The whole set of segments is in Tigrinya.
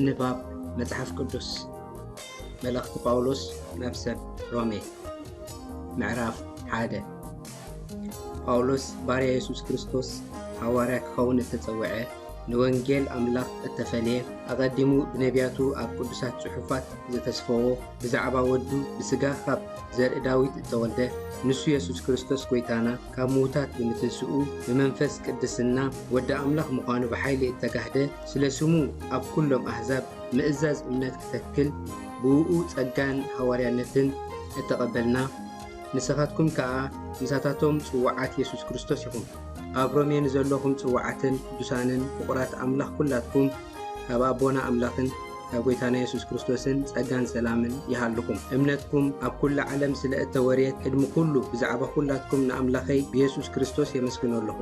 ንባብ መጽሓፍ ቅዱስ። መልእኽቲ ጳውሎስ ናብ ሰብ ሮሜ። ምዕራፍ ሓደ። ጳውሎስ፣ ባርያ የሱስ ክርስቶስ፣ ሃዋርያ ክኸውን እተጸውዐ፣ ንወንጌል ኣምላኽ እተፈልየ፣ ኣቐዲሙ ብነቢያቱ ኣብ ቅዱሳት ጽሑፋት ዘተስፈዎ፣ ብዛዕባ ወዱ ብስጋ ካብ ዘርኢ ዳዊት እተወልደ፣ ንሱ የሱስ ክርስቶስ ጐይታና፣ ካብ ምዉታት ብምትንስኡ፣ ብመንፈስ ቅድስና ወዲ ኣምላኽ ምዃኑ ብሓይሊ እተጋህደ፣ ስለ ስሙ ኣብ ኩሎም ኣህዛብ ምእዛዝ እምነት ክተክል፣ ብእኡ ጸጋን ሃዋርያነትን እተቐበልና፣ ንስኻትኩም ከኣ ምሳታቶም ጽዋዓት የሱስ ክርስቶስ ኢኹም። ኣብ ሮሜ ንዘለኹም ጽዋዓትን ቅዱሳንን ፍቑራት ኣምላኽ ኩላትኩም፣ ካብ ኣቦና ኣምላኽን ካብ ጐይታና የሱስ ክርስቶስን ጸጋን ሰላምን ይሃልኹም። እምነትኩም ኣብ ኩላ ዓለም ስለ እተወርየት፣ ቅድሚ ኩሉ ብዛዕባ ኩላትኩም ንኣምላኸይ ብየሱስ ክርስቶስ የመስግኖ ኣለኹ።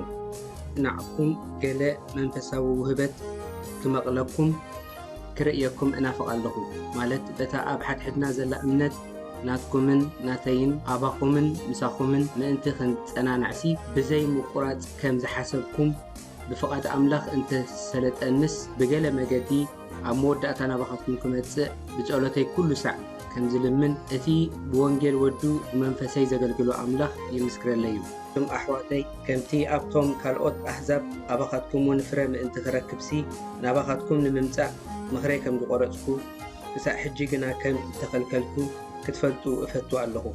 ንዓኹም ገለ መንፈሳዊ ውህበት ክመቕለኩም ክርእየኩም እናፍቕ ኣለኹ፣ ማለት በታ ኣብ ሓድሕድና ዘላ እምነት ናትኩምን ናተይን ኣባኹምን ምሳኹምን ምእንቲ ክንጸናናዕሲ ብዘይ ምቁራጽ ከም ዝሓሰብኩም ብፍቓድ ኣምላኽ እንተሰለጠንስ፣ ብገለ መገዲ ኣብ መወዳእታ ናባኻትኩም ክመጽእ ብጸሎተይ ኩሉ ሳዕ ከም ዝልምን፣ እቲ ብወንጌል ወዱ ብመንፈሰይ ዘገልግሎ ኣምላኽ ይምስክረለይ እዩ። እቶም ኣሕዋተይ፣ ከምቲ ኣብቶም ካልኦት ኣህዛብ ኣባኻትኩም እውን ፍረ ምእንቲ ክረክብሲ፣ ናባኻትኩም ንምምጻእ ምኽረይ ከም ዝቖረጽኩ፣ ክሳዕ ሕጂ ግና ከም እተኸልከልኩ ክትፈልጡ እፈቱ ኣለኹ።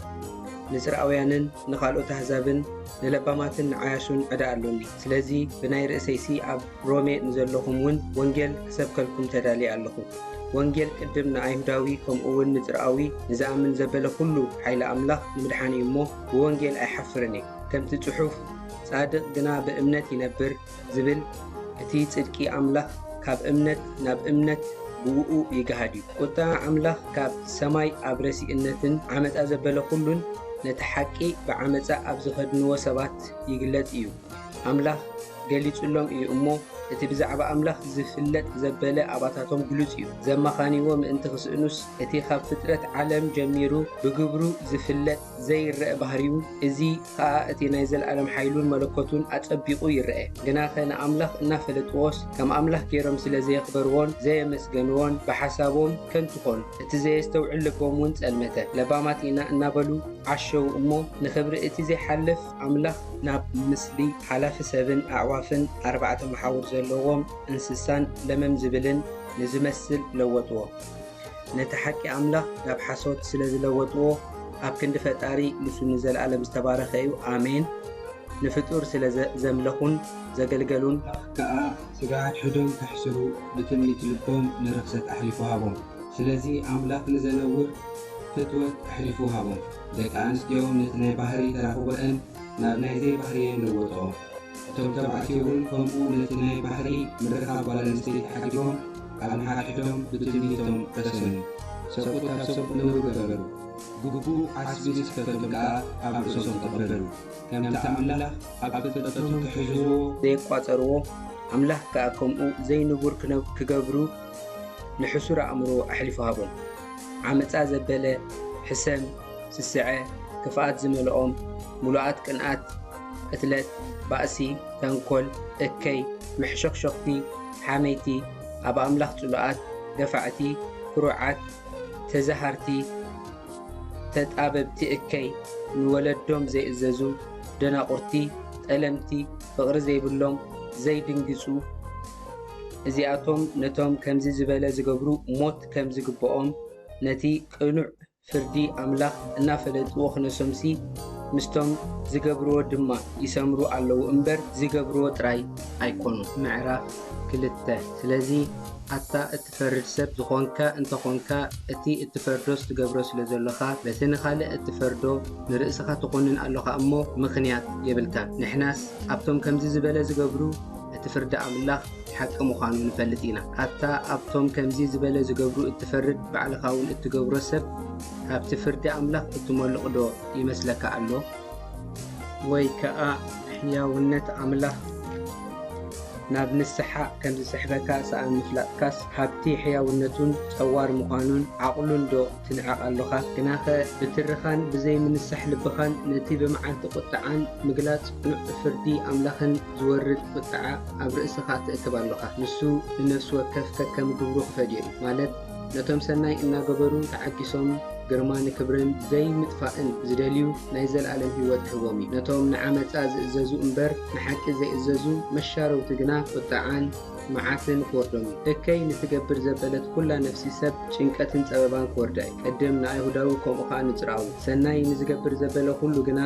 ንጽርኣውያንን ንኻልኦት ኣህዛብን ንለባማትን ንዓያሹን ዕዳ ኣሎኒ። ስለዚ ብናይ ርእሰይሲ ኣብ ሮሜ ንዘለኹም እውን ወንጌል ክሰብከልኩም ተዳልየ ኣለኹ። ወንጌል ቅድም ንኣይሁዳዊ ከምኡ እውን ንጽርኣዊ ንዝኣምን ዘበለ ኩሉ ሓይሊ ኣምላኽ ንምድሓን እዩ እሞ ብወንጌል ኣይሓፍርን እየ። ከምቲ ጽሑፍ፣ ጻድቕ ግና ብእምነት ይነብር ዝብል፣ እቲ ጽድቂ ኣምላኽ ካብ እምነት ናብ እምነት ብእኡ ይግሃድ እዩ። ቁጥዓ ኣምላኽ ካብ ሰማይ ኣብ ረሲእነትን ዓመጻ ዘበለ ኩሉን ነቲ ሓቂ ብዓመጻ ኣብ ዝኸድንዎ ሰባት ይግለጽ እዩ። ኣምላኽ ገሊጹሎም እዩ እሞ፣ እቲ ብዛዕባ ኣምላኽ ዝፍለጥ ዘበለ ኣባታቶም ግሉጽ እዩ። ዘማኻንይዎ ምእንቲ ክስእኑስ፣ እቲ ካብ ፍጥረት ዓለም ጀሚሩ ብግብሩ ዝፍለጥ ዘይረአ ባህሪኡ፣ እዚ ኸኣ እቲ ናይ ዘለኣለም ሓይሉን መለኮቱን ኣጸቢቑ ይረአ። ግናኸ ንኣምላኽ እናፈለጥዎስ፣ ከም ኣምላኽ ገይሮም ስለ ዘየኽበርዎን ዘየመስገንዎን፣ ብሓሳቦም ከንቱ ኾኑ። እቲ ዘየስተውዕል ልቦም እውን ጸልመተ። ለባማት ኢና እናበሉ ዓሸው እሞ፣ ንኽብሪ እቲ ዘይሓልፍ ኣምላኽ ናብ ምስሊ ሓላፊ ሰብን ኣዕዋፍን ኣርባዕተ መሓውር ዘለዎም እንስሳን ለመም ዝብልን ንዝመስል ለወጥዎ። ነቲ ሓቂ ኣምላኽ ናብ ሓሶት ስለ ዝለወጥዎ፣ ኣብ ክንዲ ፈጣሪ ንሱ ንዘለኣለም ዝተባረኸ እዩ። ኣሜን። ንፍጡር ስለ ዘ-፣ ዘምለኹን ዘገልገሉን ከኣ ስጋ ሕድሕዶም ከሕስሩ ብትምኒት ልቦም ንርኽሰት ኣሕሊፉ ሃቦም። ስለዚ ኣምላኽ ንዘነውር ፍትወት ኣሕሊፉ ሃቦም። ደቂ ኣንስትዮኦም ነቲ ናይ ባህሪ ተራኽቦአን ናብ ናይ ዘይባህርየን ለወጥኦ። እቶም ተባዕትዮ እውን ከምኡ ነቲ ናይ ባህሪ ምርኻብ ጓል ኣንስተይቲ ሓዲጎም ኣብ ንሓድሕዶም ብትምኒቶም ረሰኑ። ሰብኡት ኣብ ሰብኡት ነውሪ ገበሩ። ግቡእ ዓስቢ ንስከቶም ከኣ ኣብ ርእሶም ተቐበሉ። ከምቲ ኣምላኽ ኣብ ፍልጠቶም ክሕዝዎ ዘየቋጸርዎ፣ ኣምላኽ ከኣ ከምኡ ዘይንቡር ክነ-፣ ክገብሩ ንሕሱር ኣእምሮ ኣሕሊፉ ሃቦም። ዓመጻ ዘበለ፣ ሕሰም፣ ስስዐ፣ ክፍኣት ዝመልኦም፣ ምሉኣት ቅንኣት፣ ቅትለት፣ ባእሲ፣ ተንኮል፣ እከይ፣ መሕሸኽሸኽቲ፣ ሓመይቲ፣ ኣብ ኣምላኽ ጽሉኣት፣ ገፋዕቲ፣ ኩሩዓት፣ ተዛሃርቲ፣ ተጣበብቲ፣ እከይ፣ ንወለዶም ዘይእዘዙ፣ ደናቑርቲ፣ ጠለምቲ፣ ፍቕሪ ዘይብሎም፣ ዘይድንግጹ፣ እዚኣቶም ነቶም ከምዚ ዝበለ ዝገብሩ ሞት ከም ዝግብኦም፣ ነቲ ቅኑዕ ፍርዲ ኣምላኽ እናፈለጥዎ ክነሶምሲ፣ ምስቶም ዝገብርዎ ድማ ይሰምሩ ኣለዉ እምበር፣ ዝገብርዎ ጥራይ ኣይኮኑን። ምዕራፍ ክልተ። ስለዚ ኣታ እትፈርድ ሰብ ዝኾንካ እንተ ኾንካ፣ እቲ እትፈርዶስ ትገብሮ ስለ ዘሎኻ፣ በቲ ንኻልእ እትፈርዶ ንርእስኻ ትኾንን ኣሎኻ እሞ፣ ምኽንያት የብልካን። ንሕናስ ኣብቶም ከምዚ ዝበለ ዝገብሩ፣ እቲ ፍርዲ ኣምላኽ ሓቂ ምዃኑ ንፈልጥ ኢና። ኣታ ኣብቶም ከምዚ ዝበለ ዝገብሩ እትፈርድ፣ ባዕልኻ እውን እትገብሮ ሰብ፣ ካብቲ ፍርዲ ኣምላኽ እትሞልቕ ዶ ይመስለካ ኣሎ? ወይ ከኣ ሕያውነት ኣምላኽ ናብ ንስሓ ከም ዝስሕበካ ሰኣን ምፍላጥካስ፣ ሃብቲ ሕያውነቱን ጸዋር ምዃኑን ዓቕሉን ዶ ትንዕቕ ኣሎኻ? ግናኸ ብትርኻን ብዘይ ምንሳሕ ልብኻን ነቲ ብመዓልቲ ቁጥዓን ምግላጽ ቅኑዕ ፍርዲ ኣምላኽን ዝወርድ ቁጥዓ ኣብ ርእስኻ ትእክብ ኣሎኻ። ንሱ ንነፍሲ ወከፍ ከከም ግብሩ ክፈድዮ እዩ፣ ማለት ነቶም ሰናይ እናገበሩ ተዓጊሶም ግርማን ክብርን ዘይምጥፋእን ዝደልዩ ናይ ዘለኣለም ህይወት ክህቦም እዩ። ነቶም ንዓመጻ ዝእዘዙ እምበር ንሓቂ ዘይእዘዙ መሻረውቲ ግና ቁጥዓን መዓትን ክወርዶም እዩ። እከይ ንትገብር ዘበለት ኩላ ነፍሲ ሰብ ጭንቀትን ጸበባን ክወርዳ እዩ። ቅድም ንኣይሁዳዊ ከምኡ ኸኣ ንጽርኣዊ። ሰናይ ንዝገብር ዘበለ ኩሉ ግና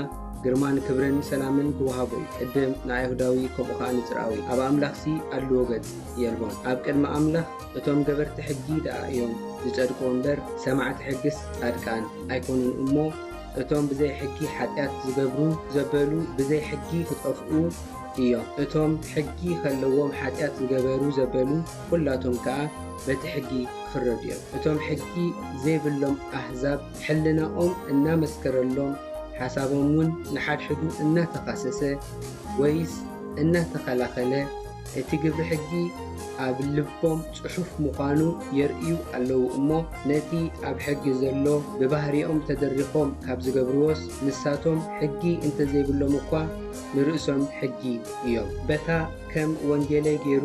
ግርማን ክብርን ሰላምን ክወሃቦ እዩ። ቅድም ንኣይሁዳዊ ከምኡ ኸኣ ንጽርኣዊ። ኣብ ኣምላኽሲ ኣድልዎ ገጽ የልቦን። ኣብ ቅድሚ ኣምላኽ እቶም ገበርቲ ሕጊ ደኣ እዮም ዝጸድቁ እምበር፣ ሰማዕቲ ሕግስ ጻድቃን ኣይኮኑን እሞ፣ እቶም ብዘይ ሕጊ ሓጢኣት ዝገብሩ ዘበሉ ብዘይ ሕጊ ክጠፍኡ እዮም። እቶም ሕጊ ከለዎም ሓጢኣት ዝገበሩ ዘበሉ ኩላቶም ከኣ በቲ ሕጊ ክፍረዱ እዮም። እቶም ሕጊ ዘይብሎም ኣህዛብ ሕልናኦም እናመስከረሎም፣ ሓሳቦም እውን ንሓድሕዱ እናተኻሰሰ ወይስ እናተኸላኸለ፣ እቲ ግብሪ ሕጊ ኣብ ልቦም ጽሑፍ ምዃኑ የርእዩ ኣለዉ እሞ፣ ነቲ ኣብ ሕጊ ዘሎ ብባህሪኦም ተደሪኾም ካብ ዝገብርዎስ፣ ንሳቶም ሕጊ እንተዘይብሎም እኳ ንርእሶም ሕጊ እዮም። በታ ከም ወንጌለይ ገይሩ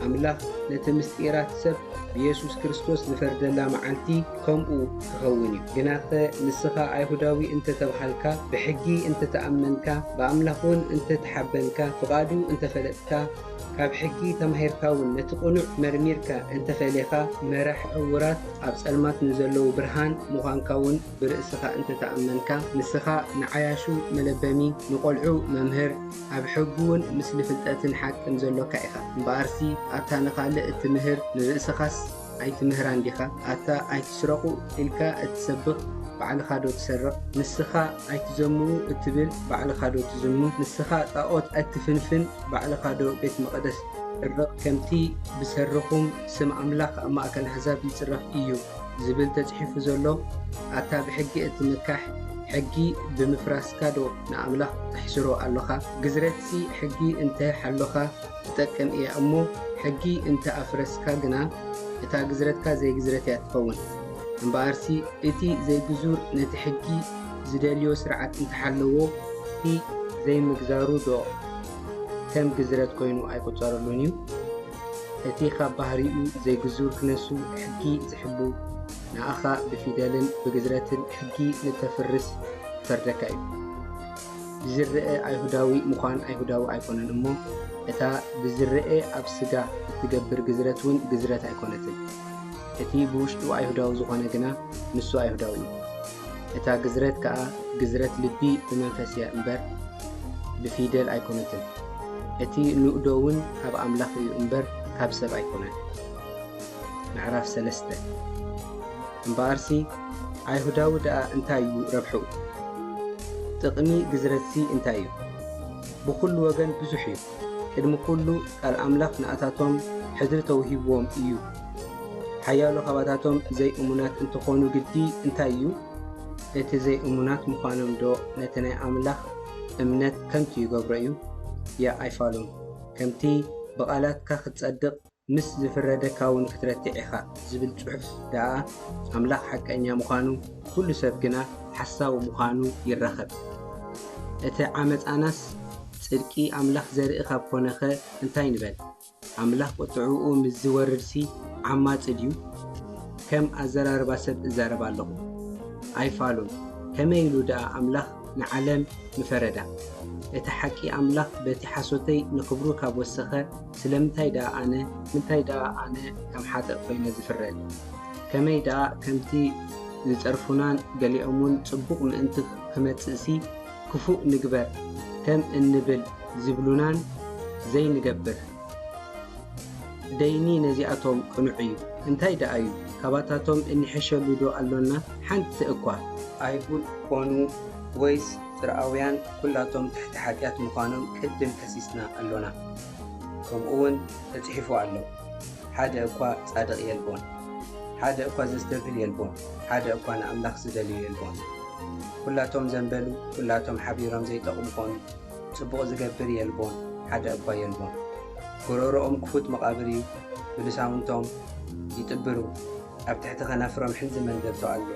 ኣምላኽ ነቲ ምስጢራት ሰብ ብየሱስ ክርስቶስ ዝፈርደላ መዓልቲ ከምኡ ክኸውን እዩ። ግናኸ ንስኻ ኣይሁዳዊ እንተ ተብሃልካ፣ ብሕጊ እንተ ተኣመንካ፣ ብኣምላኽ እውን እንተ ተሓበንካ፣ ፍቓዱ እንተ ፈለጥካ፣ ካብ ሕጊ ተማሂርካ እውን ነቲ ቅኑዕ መርሚርካ እንተ ፈሌኻ፣ መራሕ ዕዉራት ኣብ ጸልማት ንዘለዉ ብርሃን ምዃንካ እውን ብርእስኻ እንተ ተኣመንካ፣ ንስኻ ንዓያሹ መለበሚ፣ ንቖልዑ መምህር፣ ኣብ ሕጊ እውን ምስሊ ፍልጠትን ሓቅን ዘሎካ ኢኻ። እምበኣርሲ፣ ኣታ ንኻልእ እትምህር፣ ንርእስኻስ ኣይትምህራን ዲኻ? ኣታ ኣይትስረቑ ኢልካ እትሰብኽ፣ ባዕልኻ ዶ ትሰርቕ? ንስኻ ኣይትዘምዉ እትብል፣ ባዕልኻ ዶ ትዝሙ? ንስኻ ጣኦት ኣይትፍንፍን፣ ባዕልኻ ዶ ቤት መቕደስ ትስርቕ? ከምቲ ብሰርኹም ስም ኣምላኽ ኣብ ማእከል ኣህዛብ ይጽረፍ እዩ ዝብል ተጽሒፉ ዘሎ፣ ኣታ ብሕጊ እትምካሕ፣ ሕጊ ብምፍራስካ ዶ ንኣምላኽ ተሕስሮ ኣሎኻ? ግዝረትሲ ሕጊ እንተ ሓሎኻ ትጠቅም እያ እሞ፣ ሕጊ እንተ ኣፍረስካ ግና፣ እታ ግዝረትካ ዘይግዝረት እያ ትኸውን። እምበኣርሲ፣ እቲ ዘይግዙር ነቲ ሕጊ ዝደልዮ ስርዓት እንተ ሓለዎ፣ እቲ ዘይምግዛሩ ዶ ከም ግዝረት ኮይኑ ኣይቁጸረሉን እዩ? እቲ ካብ ባህሪኡ ዘይግዙር ክነሱ ሕጊ ዝሕቡ፣ ንኣኻ ብፊደልን ብግዝረትን ሕጊ ንተፍርስ ክፈርደካ እዩ። ብዝረአ ኣይሁዳዊ ምዃን ኣይሁዳዊ ኣይኮነን እሞ፣ እታ ብዝረአ ኣብ ስጋ እትገብር ግዝረት እውን ግዝረት ኣይኮነትን። እቲ ብውሽጡ ኣይሁዳዊ ዝኾነ ግና ንሱ ኣይሁዳዊ እዩ። እታ ግዝረት ከኣ ግዝረት ልቢ ብመንፈስ እያ እምበር ብፊደል ኣይኮነትን። እቲ ንእዶ እውን ካብ ኣምላኽ እዩ እምበር ካብ ሰብ ኣይኮነን። ምዕራፍ ሰለስተ። እምበኣርሲ፣ ኣይሁዳዊ ደኣ እንታይ እዩ ረብሕኡ? ጥቕሚ ግዝረትሲ እንታይ እዩ? ብኹሉ ወገን ብዙሕ እዩ። ቅድሚ ኩሉ፣ ቃል ኣምላኽ ንኣታቶም ሕድሪ ተውሂብዎም እዩ። ሓያሎ ካባታቶም ዘይእሙናት እንተኾኑ ግዲ እንታይ እዩ? እቲ ዘይእሙናት ምዃኖም ዶ ነቲ ናይ ኣምላኽ እምነት ከንቱ ይገብሮ እዩ? ያ ኣይፋሉን። ከምቲ ብቓላትካ ክትጸድቕ ምስ ዝፍረደካ እውን ክትረትዕ ኢኻ ዝብል ጽሑፍ ደኣ፣ ኣምላኽ ሓቀኛ ምዃኑ፣ ኩሉ ሰብ ግና ሓሳዊ ምዃኑ ይረኸብ። እቲ ዓመጻናስ ጽድቂ ኣምላኽ ዘርኢ ካብ ኮነኸ እንታይ ንበል? ኣምላኽ ቁጥዕኡ ምስ ዝወርድሲ ዓማጺ ድዩ? ከም ኣዘራርባ ሰብ እዛረብ ኣለኹ። ኣይፋሉን። ከመይ ኢሉ ደኣ ኣምላኽ ንዓለም ምፈረዳ? እቲ ሓቂ ኣምላኽ በቲ ሓሶተይ ንኽብሩ ካብ ወሰኸ፣ ስለምንታይ ደኣ ኣነ፣ ምንታይ ደኣ ኣነ ከም ሓጥእ ኮይነ ዝፍረድ? ከመይ ደኣ ከምቲ ዝጸርፉናን ገሊኦምውን ጽቡቕ ምእንቲ ክመጽእሲ ክፉእ ንግበር ከም እንብል ዝብሉናን ዘይንገብር? ደይኒ ነዚኣቶም ቅኑዕ እዩ። እንታይ ደኣ እዩ? ካባታቶም እንሕሸሉ ዶ ኣሎና? ሓንቲ እኳ። ኣይሁድ ኮኑ ወይስ ጽርኣውያን፣ ኩላቶም ትሕቲ ሓጢኣት ምዃኖም ቅድም ከሲስና ኣሎና። ከምኡ እውን ተጽሒፉ ኣሎ፣ ሓደ እኳ ጻድቕ የልቦን፣ ሓደ እኳ ዘስተብህል የልቦን፣ ሓደ እኳ ንኣምላኽ ዝደልዩ የልቦን። ኩላቶም ዘንበሉ፣ ኩላቶም ሓቢሮም ዘይጠቕሙ ኮኑ፣ ጽቡቕ ዝገብር የልቦን፣ ሓደ እኳ የልቦን። ጎረሮኦም ክፉት መቓብር እዩ፣ ብልሳውንቶም ይጥብሩ፣ ኣብ ትሕቲ ከናፍሮም ሕንዚ መንደብቶ ኣሎ።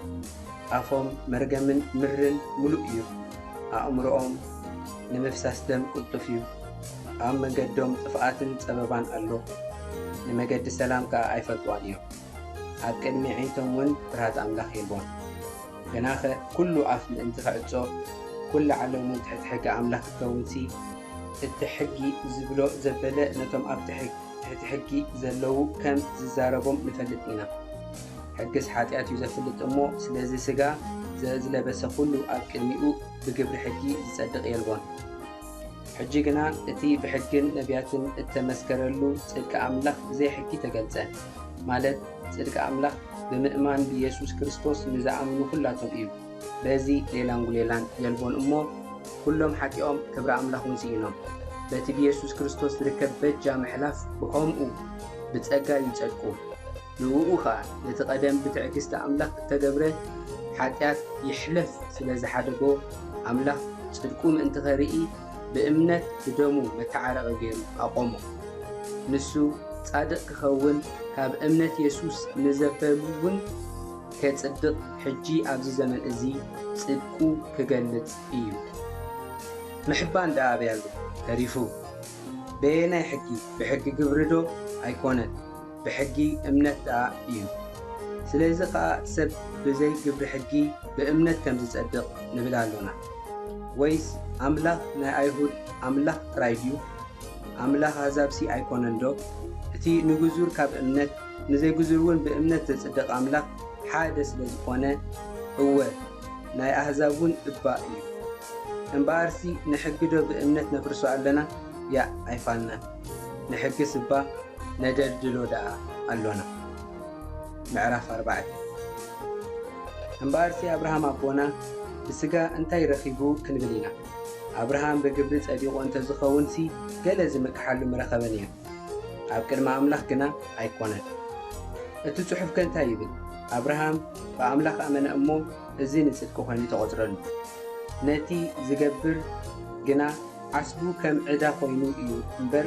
ኣፎም መርገምን ምርን ምሉእ እዩ፣ ኣእምሮኦም ንምፍሳስ ደም ቅልጡፍ እዩ። ኣብ መገዶም ጥፍኣትን ጸበባን ኣሎ፣ ንመገዲ ሰላም ከኣ ኣይፈልጥዋን እዮም። ኣብ ቅድሚ ዓይንቶም እውን ፍርሃት ኣምላኽ የልቦን። ግናኸ ኩሉ ኣፍ ምእንቲ ክዕጾ፣ ኩሉ ዓለም እውን ትሕቲ ሕጊ ኣምላኽ ክትከውንሲ፣ እቲ ሕጊ ዝብሎ ዘበለ ነቶም ኣብ ትሕግ- ትሕቲ ሕጊ ዘለዉ ከም ዝዛረቦም ንፈልጥ ኢና። ሕግስ ሓጢኣት እዩ ዘፍልጥ እሞ፣ ስለዚ ስጋ ዘዝለበሰ ኩሉ ኣብ ቅድሚኡ ብግብሪ ሕጊ ዝጸድቕ የልቦን። ሕጂ ግና እቲ ብሕግን ነቢያትን እተመስከረሉ ጽድቂ ኣምላኽ ብዘይ ሕጊ ተገልጸ፣ ማለት ጽድቂ ኣምላኽ ብምእማን ብየሱስ ክርስቶስ ንዝኣምኑ ኩላቶም እዩ። በዚ ሌላን ጉሌላን የልቦን እሞ፣ ኩሎም ሓጢኦም ክብሪ ኣምላኽ እውን ስኢኖም። በቲ ብየሱስ ክርስቶስ ዝርከብ በጃ ምሕላፍ ብኸምኡ ብጸጋ ይጸድቁ። ንእኡ ኸኣ ነቲ ቀደም ብትዕግስቲ ኣምላኽ እተገብረ ሓጢኣት ይሕለፍ ስለ ዝሓደጎ፣ ኣምላኽ ጽድቁ ምእንቲ ኸርኢ ብእምነት ብደሙ መተዓረቒ ገይሩ ኣቖሞ። ንሱ ጻድቕ ክኸውን ካብ እምነት የሱስ ንዘበሉ እውን ከጽድቕ ሕጂ ኣብዚ ዘመን እዚ ጽድቁ ክገልጽ እዩ። ምሕባን ደኣ ኣበይ ኣሎ ተሪፉ? በየናይ ሕጊ? ብሕጊ ግብሪ ዶ? ኣይኮነን፣ ብሕጊ እምነት ደኣ እዩ። ስለዚ ኸኣ ሰብ ብዘይ ግብሪ ሕጊ ብእምነት ከም ዝጸድቕ ንብል ኣሎና። ወይስ ኣምላኽ ናይ ኣይሁድ ኣምላኽ ጥራይ ድዩ? ኣምላኽ ኣህዛብሲ ኣይኮነን ዶ? እቲ ንግዙር ካብ እምነት፣ ንዘይግዙር እውን ብእምነት ዘጽድቕ ኣምላኽ ሓደ ስለ ዝኾነ፣ እወ፣ ናይ ኣህዛብ እውን እባ እዩ። እምበኣርሲ ንሕጊ ዶ ብእምነት ነፍርሶ ኣለና? ያእ ኣይፋልናን። ንሕግስ እባ ነደልድሎ ደኣ ኣሎና። ምዕራፍ ኣርባዕተ። እምበኣርሲ ኣብርሃም ኣቦና ብስጋ እንታይ ረኺቡ ክንብል ኢና? ኣብርሃም ብግብሪ ጸዲቑ እንተ ዝኸውንሲ፣ ገለ ዝምክሓሉ ምረኸበ ነይሩ። ኣብ ቅድሚ ኣምላኽ ግና ኣይኮነን። እቲ ጽሑፍከ እንታይ ይብል? ኣብርሃም ብኣምላኽ ኣመነ እሞ፣ እዚ ንጽድቂ ኮይኑ ተቖጽረሉ። ነቲ ዝገብር ግና ዓስቡ ከም ዕዳ ኮይኑ እዩ እምበር፣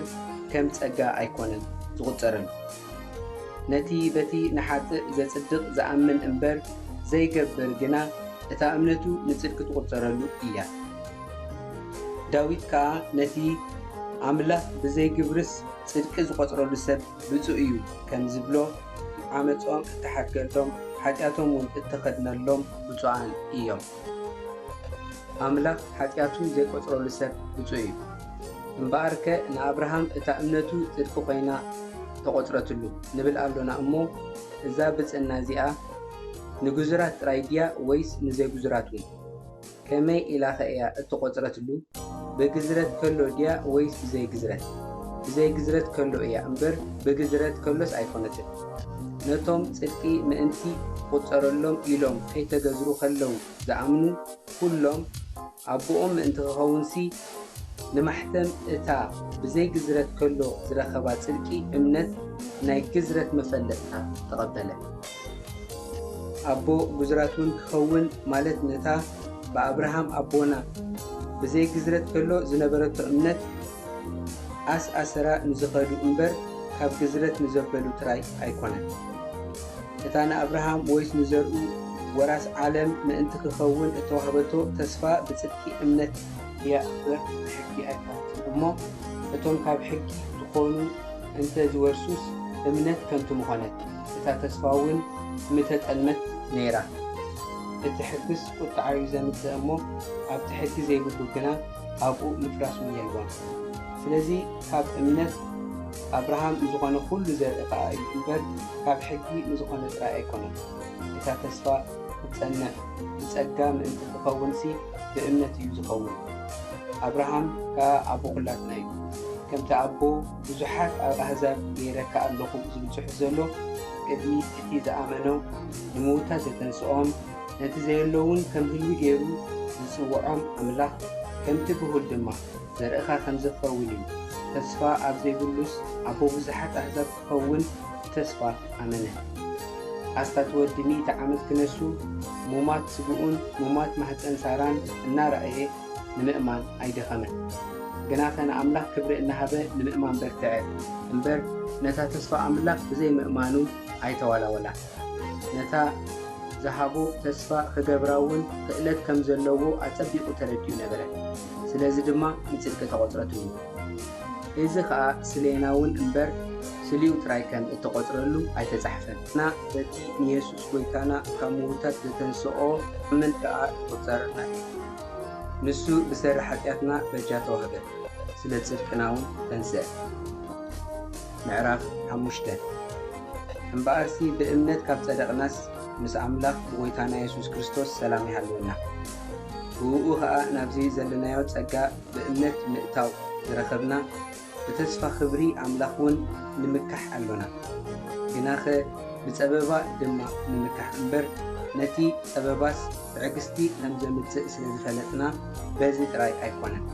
ከም ጸጋ ኣይኮነን ዝቑጸረሉ። ነቲ በቲ ንሓጥእ ዘጽድቕ ዝኣምን እምበር ዘይገብር ግና፣ እታ እምነቱ ንጽድቂ ትቑጸረሉ እያ። ዳዊት ከኣ ነቲ ኣምላኽ ብዘይ ግብርስ ጽድቂ ዝቖጽረሉ ሰብ ብጹእ እዩ ከም ዝብሎ፣ ዓመጾም እተሓድገሎም፣ ሓጢኣቶም እውን እተኸድነሎም ብጹኣን እዮም። ኣምላኽ ሓጢኣቱ ዘይቆጽረሉ ሰብ ብጹእ እዩ። እምበኣርከ ንኣብርሃም እታ እምነቱ ጽድቂ ኮይና ተቖጽረትሉ ንብል ኣሎና እሞ፣ እዛ ብጽእና እዚኣ ንግዙራት ጥራይ ድያ ወይስ ንዘይግዙራት እውን? ከመይ ኢላኸ እያ እተቖጽረትሉ? ብግዝረት ከሎ ድያ ወይስ ብዘይ ግዝረት? ብዘይ ግዝረት ከሎ እያ እምበር፣ ብግዝረት ከሎስ ኣይኮነትን። ነቶም ጽድቂ ምእንቲ ክቑጸረሎም ኢሎም ከይተገዝሩ ከለዉ ዝኣምኑ ኩሎም፣ ኣቦኦም ምእንቲ ክኸውንሲ፣ ንማሕተም እታ ብዘይ ግዝረት ከሎ ዝረኸባ ጽድቂ እምነት ናይ ግዝረት መፈለጥታ ተቐበለ። ኣቦ ግዙራት እውን ክኸውን ማለት ነታ ብኣብርሃም ኣቦና ብዘይ ግዝረት ከሎ ዝነበረቶ እምነት ኣስኣሰራ ንዝኸዱ እምበር፣ ካብ ግዝረት ንዘበሉ ጥራይ ኣይኮነን። እታ ንኣብርሃም ወይስ ንዘርኡ ወራስ ዓለም ምእንቲ ክኸውን እተዋህበቶ ተስፋ ብጽድቂ እምነት እያ እምበር፣ ብሕጊ ኣይኮነትን። እሞ እቶም ካብ ሕጊ ዝኾኑ እንተ ዝወርሱስ፣ እምነት ከንቱ ምኾነት፣ እታ ተስፋ እውን ምተጠልመት ነይራ። እቲ ሕግስ ቁጥዓ እዩ ዘምጽእ እሞ፣ ኣብቲ ሕጊ ዘይብሉ ግና ኣብኡ ምፍራስ እውን የልቦን። ስለዚ ካብ እምነት ኣብርሃም ንዝኾነ ኩሉ ዘርኢ ከኣ እዩ እምበር፣ ካብ ሕጊ ንዝኾነ ጥራይ ኣይኮነን። እታ ተስፋ ክትጸንዕ፣ ብጸጋ ምእንቲ ክኸውንሲ ብእምነት እዩ ዝኸውን። ኣብርሃም ከኣ ኣቦ ኩላትና እዩ። ከምቲ ኣቦ ብዙሓት ኣብ ኣህዛብ ገይረካ ኣለኹ ዝብል ጽሑፍ ዘሎ፣ ቅድሚ እቲ ዝኣመኖ ንምዉታት ዘተንስኦም፣ ነቲ ዘየሎ እውን ከም ህልዊ ገይሩ ዝጽውዖም ኣምላኽ፣ ከምቲ ብሁል ድማ ዘርእኻ ከምዚ ክኸውን እዩ። ተስፋ ኣብ ዘይብሉስ ኣቦ ብዙሓት ኣህዛብ ክኸውን ብተስፋ ኣመነ። ኣስታት ወዲ ሚእቲ ዓመት ክነሱ፣ ሙማት ስግኡን ሙማት ማህጸን ሳራን እናረኣየ ንምእማን ኣይደኸመን። ግናኸ ንኣምላኽ ክብሪ እናሃበ ንምእማን በርትዐ እምበር፣ ነታ ተስፋ ኣምላኽ ብዘይምእማኑ ኣይተዋላወላን። ነታ ዝሃቦ ተስፋ ክገብራ እውን ክእለት ከም ዘለዎ ኣጸቢቑ ተረዲኡ ነበረ። ስለዚ ድማ ንጽድቂ ተቖጽረትሉ። እዚ ኸኣ ስሌና እውን እምበር ስሊኡ ጥራይ ከም እተቖጽረሉ ኣይተጻሕፈን። ንሕና በቲ ንየሱስ ጐይታና ካብ ምዉታት ዘተንስኦ ኣምን ከኣ ይቑጸረልና እዩ። ንሱ ብሰሪ ሓጢኣትና በጃ ተዋህበ፣ ስለ ጽድቅና እውን ተንስአ። ምዕራፍ ሓሙሽተ። እምበኣርሲ ብእምነት ካብ ጸደቕናስ፣ ምስ ኣምላኽ ብጐይታና የሱስ ክርስቶስ ሰላም ይሃልወና። ብእኡ ኸኣ ናብዚ ዘለናዮ ጸጋ ብእምነት ምእታው ዝረኸብና፣ ብተስፋ ኽብሪ ኣምላኽ እውን ንምካሕ ኣሎና። ግናኸ ብጸበባ ድማ ንምካሕ እምበር፣ ነቲ ጸበባስ ትዕግስቲ ከም ዘምጽእ ስለ ዝፈለጥና፣ በዚ ጥራይ ኣይኮነን።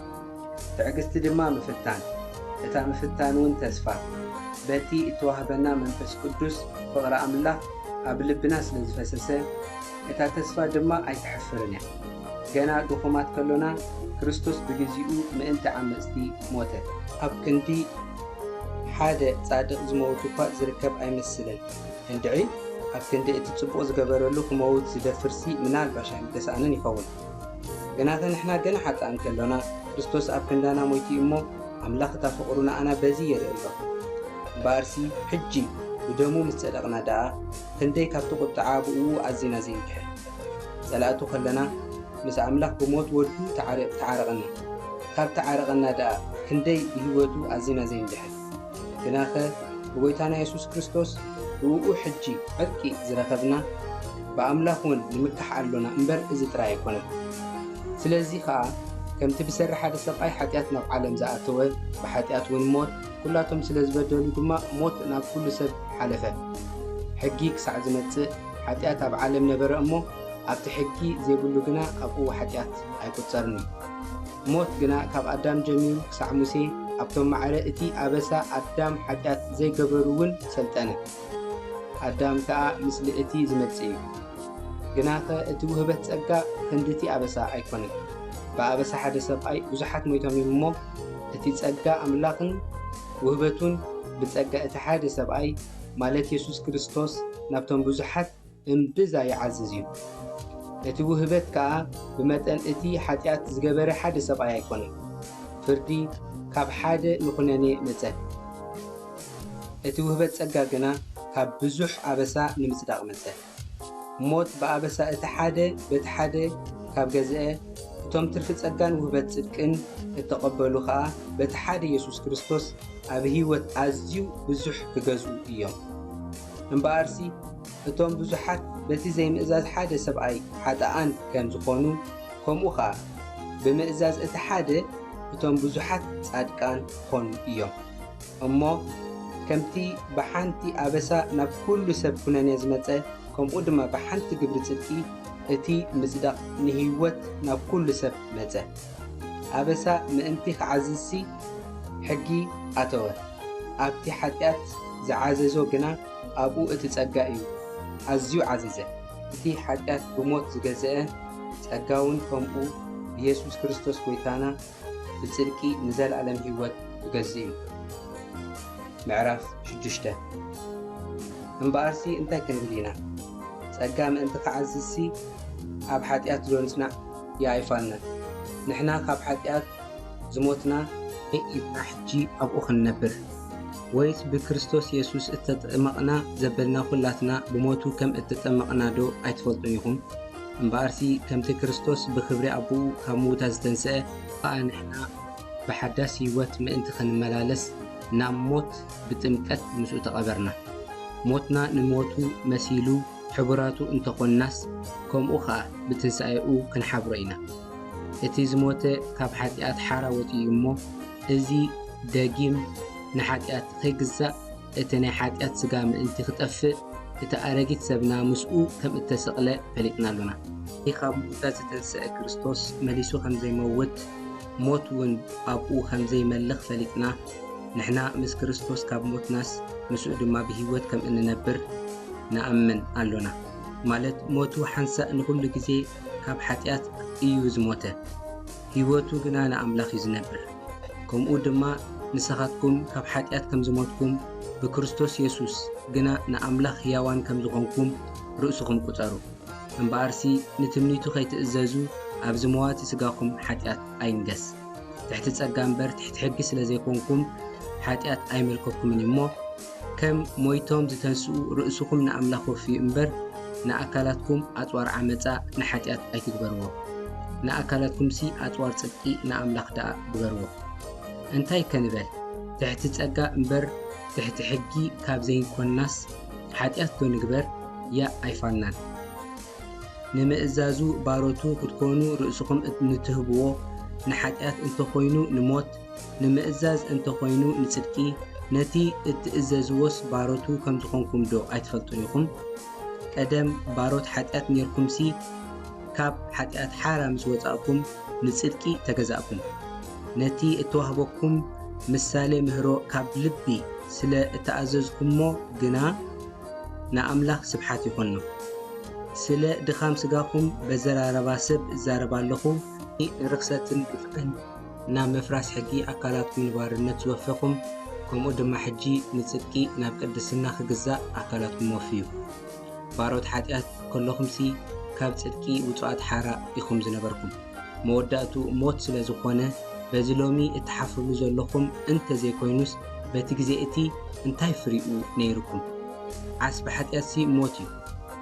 ትዕግስቲ ድማ ምፍታን፣ እታ ምፍታን እውን ተስፋ፣ በቲ እተዋህበና መንፈስ ቅዱስ ፍቕሪ ኣምላኽ ኣብ ልብና ስለ ዝፈሰሰ፣ እታ ተስፋ ድማ ኣይተሕፍርን እያ። ገና ድኹማት ከሎና፣ ክርስቶስ ብግዚኡ ምእንቲ ዓመጽቲ ሞተ። ኣብ ክንዲ ሓደ ጻድቕ ዝመውት እኳ ዝርከብ ኣይመስልን። እንድዒ፣ ኣብ ክንዲ እቲ ጽቡቕ ዝገበረሉ ክመውት ዝደፍርሲ ምናልባሽ ኣይምተሳእነን ይኸውን። ግናኸ ንሕና ገና ሓጥኣን ከሎና፣ ክርስቶስ ኣብ ክንዳና ሞይቱ እዩ እሞ፣ ኣምላኽ እታ ፍቕሩ ንኣና በዚ የርኢ ኣሎ። እምበኣርሲ፣ ሕጂ ብደሙ ምስ ጸደቕና ደኣ፣ ክንደይ ካብቲ ቁጥዓ ብእኡ ኣዚና ዘይንድሕን። ጸላእቱ ከለና፣ ምስ ኣምላኽ ብሞት ወዱ ተዓረ-፣ ተዓረቐና። ካብ ተዓረቐና ደኣ፣ ክንደይ ብህይወቱ ኣዚና ዘይንድሕን። ግናኸ ብጎይታና የሱስ ክርስቶስ ብእኡ ሕጂ ዕርቂ ዝረኸብና፣ ብኣምላኽ እውን ንምካሕ ኣሎና እምበር፣ እዚ ጥራይ ኣይኮነን። ስለዚ ኸኣ፣ ከምቲ ብሰሪ ሓደ ሰብኣይ ሓጢኣት ናብ ዓለም ዝኣተወ፣ ብሓጢኣት እውን ሞት፣ ኩላቶም ስለ ዝበደሉ ድማ ሞት ናብ ኩሉ ሰብ ሓለፈ። ሕጊ ክሳዕ ዝመጽእ፣ ሓጢኣት ኣብ ዓለም ነበረ እሞ፣ ኣብቲ ሕጊ ዘይብሉ ግና ኣብኡ ሓጢኣት ኣይቁጸርን እዩ። ሞት ግና ካብ ኣዳም ጀሚሩ ክሳዕ ሙሴ ኣብቶም ማዕረ እቲ ኣበሳ ኣዳም ሓጢኣት ዘይገበሩ እውን ሰልጠነ። ኣዳም ከኣ ምስሊ እቲ ዝመጽእ እዩ። ግናኸ እቲ ውህበት ጸጋ ክንድቲ ኣበሳ ኣይኮነን። ብኣበሳ ሓደ ሰብኣይ ብዙሓት ሞይቶም እዮም እሞ፣ እቲ ጸጋ ኣምላኽን ውህበቱን ብጸጋ እቲ ሓደ ሰብኣይ፣ ማለት የሱስ ክርስቶስ፣ ናብቶም ብዙሓት እምብዛ ይዓዝዝ እዩ። እቲ ውህበት ከኣ ብመጠን እቲ ሓጢኣት ዝገበረ ሓደ ሰብኣይ ኣይኮነን። ፍርዲ ካብ ሓደ ንኹነኔ መጸ። እቲ ውህበት ጸጋ ግና ካብ ብዙሕ ኣበሳ ንምጽዳቕ መጸ። ሞት ብኣበሳ እቲ ሓደ በቲ ሓደ ካብ ገዝአ፣ እቶም ትርፊ ጸጋን ውህበት ጽድቅን እተቐበሉ ኸኣ በቲ ሓደ የሱስ ክርስቶስ ኣብ ህይወት ኣዝዩ ብዙሕ ክገዝኡ እዮም። እምበኣርሲ፣ እቶም ብዙሓት በቲ ዘይምእዛዝ ሓደ ሰብኣይ ሓጥኣን ከም ዝኾኑ፣ ከምኡ ኸኣ ብምእዛዝ እቲ ሓደ እቶም ብዙሓት ጻድቃን ክኾኑ እዮም። እሞ ከምቲ ብሓንቲ ኣበሳ ናብ ኩሉ ሰብ ኩነኔ ዝመጸ፣ ከምኡ ድማ ብሓንቲ ግብሪ ጽድቂ እቲ ምጽዳቕ ንህይወት ናብ ኩሉ ሰብ መጸ። ኣበሳ ምእንቲ ክዓዝዝሲ ሕጊ ኣተወ። ኣብቲ ሓጢኣት ዝዓዘዞ ግና ኣብኡ እቲ ጸጋ እዩ ኣዝዩ ዓዘዘ። እቲ ሓጢኣት ብሞት ዝገዝአ፣ ጸጋ እውን ከምኡ ብየሱስ ክርስቶስ ጐይታና ብጽድቂ ንዘለኣለም ህይወት ክገዝእ እዩ። ምዕራፍ ሽዱሽተ። እምበኣርሲ እንታይ ክንብል ኢና? ጸጋ ምእንቲ ክዓዝዝሲ ኣብ ሓጢኣት ዶ ንጽናዕ? ይኣይፋልና። ንሕና ካብ ሓጢኣት ዝሞትና ኢልና ሕጂ ኣብኡ ክንነብር? ወይስ ብክርስቶስ የሱስ እተጠመቕና ዘበልና ኩላትና ብሞቱ ከም እተጠመቕና ዶ ኣይትፈልጡን ኢኹም? እምበኣርሲ ከምቲ ክርስቶስ ብኽብሪ ኣቦኡ ካብ ምዉታት ዝተንስአ፣ ከኣ ንሕና ብሓዳስ ህይወት ምእንቲ ክንመላለስ ናብ ሞት ብጥምቀት ምስኡ ተቐበርና። ሞትና ንሞቱ መሲሉ ሕቡራቱ እንተኾንናስ፣ ከምኡ ኸኣ ብትንሳኤኡ ክንሓብሮ ኢና። እቲ ዝሞተ ካብ ሓጢኣት ሓራ ወጺኡ እዩ እሞ፣ እዚ ደጊም ንሓጢኣት ከይግዛእ፣ እቲ ናይ ሓጢኣት ስጋ ምእንቲ ክጠፍእ፣ እቲ ኣረጊት ሰብና ምስኡ ከም እተሰቕለ ፈሊጥና ኣሎና። እቲ ካብ ምዉታት ዝተንስአ ክርስቶስ መሊሱ ከም ዘይመውት፣ ሞት እውን ኣብኡ ከም ዘይመልኽ ፈሊጥና፣ ንሕና ምስ ክርስቶስ ካብ ሞትናስ፣ ምስኡ ድማ ብህይወት ከም እንነብር ንኣምን ኣሎና። ማለት፣ ሞቱ ሓንሳእ ንኹሉ ግዜ ካብ ሓጢኣት እዩ ዝሞተ፣ ህይወቱ ግና ንኣምላኽ እዩ ዝነብር። ከምኡ ድማ ንስኻትኩም ካብ ሓጢኣት ከም ዝሞትኩም፣ ብክርስቶስ የሱስ ግና ንኣምላኽ ህያዋን ከም ዝኾንኩም ርእስኹም ቁጸሩ። እምበኣርሲ ንትምኒቱ ከይትእዘዙ ኣብ ዝመዋቲ ስጋኹም ሓጢኣት ኣይንገስ። ትሕቲ ጸጋ እምበር ትሕቲ ሕጊ ስለ ዘይኮንኩም ሓጢኣት ኣይመልከኩምን እዩ እሞ፣ ከም ሞይቶም ዝተንስኡ ርእስኹም ንኣምላኽ ወፍዩ እምበር፣ ንኣካላትኩም ኣጽዋር ዓመጻ ንሓጢኣት ኣይትግበርዎ። ንኣካላትኩምሲ ኣጽዋር ጽድቂ ንኣምላኽ ደኣ ግበርዎ። እንታይ ከ ንበል? ትሕቲ ጸጋ እምበር ትሕቲ ሕጊ ካብ ዘይኮንናስ፣ ሓጢኣት ዶ ንግበር? ያእ ኣይፋልናን። ንምእዛዙ ባሮቱ ክትኮኑ ርእስኹም ንትህብዎ፣ ንሓጢኣት እንተኾይኑ ንሞት፣ ንምእዛዝ እንተኾይኑ ንጽድቂ፣ ነቲ እትእዘዝዎስ ባሮቱ ከም ዝኾንኩም ዶ ኣይትፈልጡን ኢኹም? ቀደም ባሮት ሓጢኣት ኔርኩምሲ፣ ካብ ሓጢኣት ሓራ ምስ ወጻእኩም ንጽድቂ ተገዛእኩም። ነቲ እተዋህበኩም ምሳሌ ምህሮ ካብ ልቢ ስለ እተኣዘዝኩሞ ግና ንኣምላኽ ስብሓት ይኾኖ። ስለ ድኻም ስጋኹም በዘራረባ ሰብ እዛረብ ኣለኹ። ንርኽሰትን ግፍዕን ናብ ምፍራስ ሕጊ ኣካላትኩም ንባርነት ዝወፈኹም፣ ከምኡ ድማ ሕጂ ንጽድቂ ናብ ቅድስና ክግዛእ ኣካላትኩም ወፍዩ። ባሮት ሓጢኣት ከለኹምሲ ካብ ጽድቂ ውጹኣት ሓራ ኢኹም ዝነበርኩም። መወዳእቱ ሞት ስለ ዝኾነ፣ በዚ ሎሚ እትሓፍርሉ ዘለኹም እንተ ዘይኮይኑስ፣ በቲ ግዜ እቲ እንታይ ፍሪኡ ነይርኩም? ዓስቢ ሓጢኣትሲ ሞት እዩ።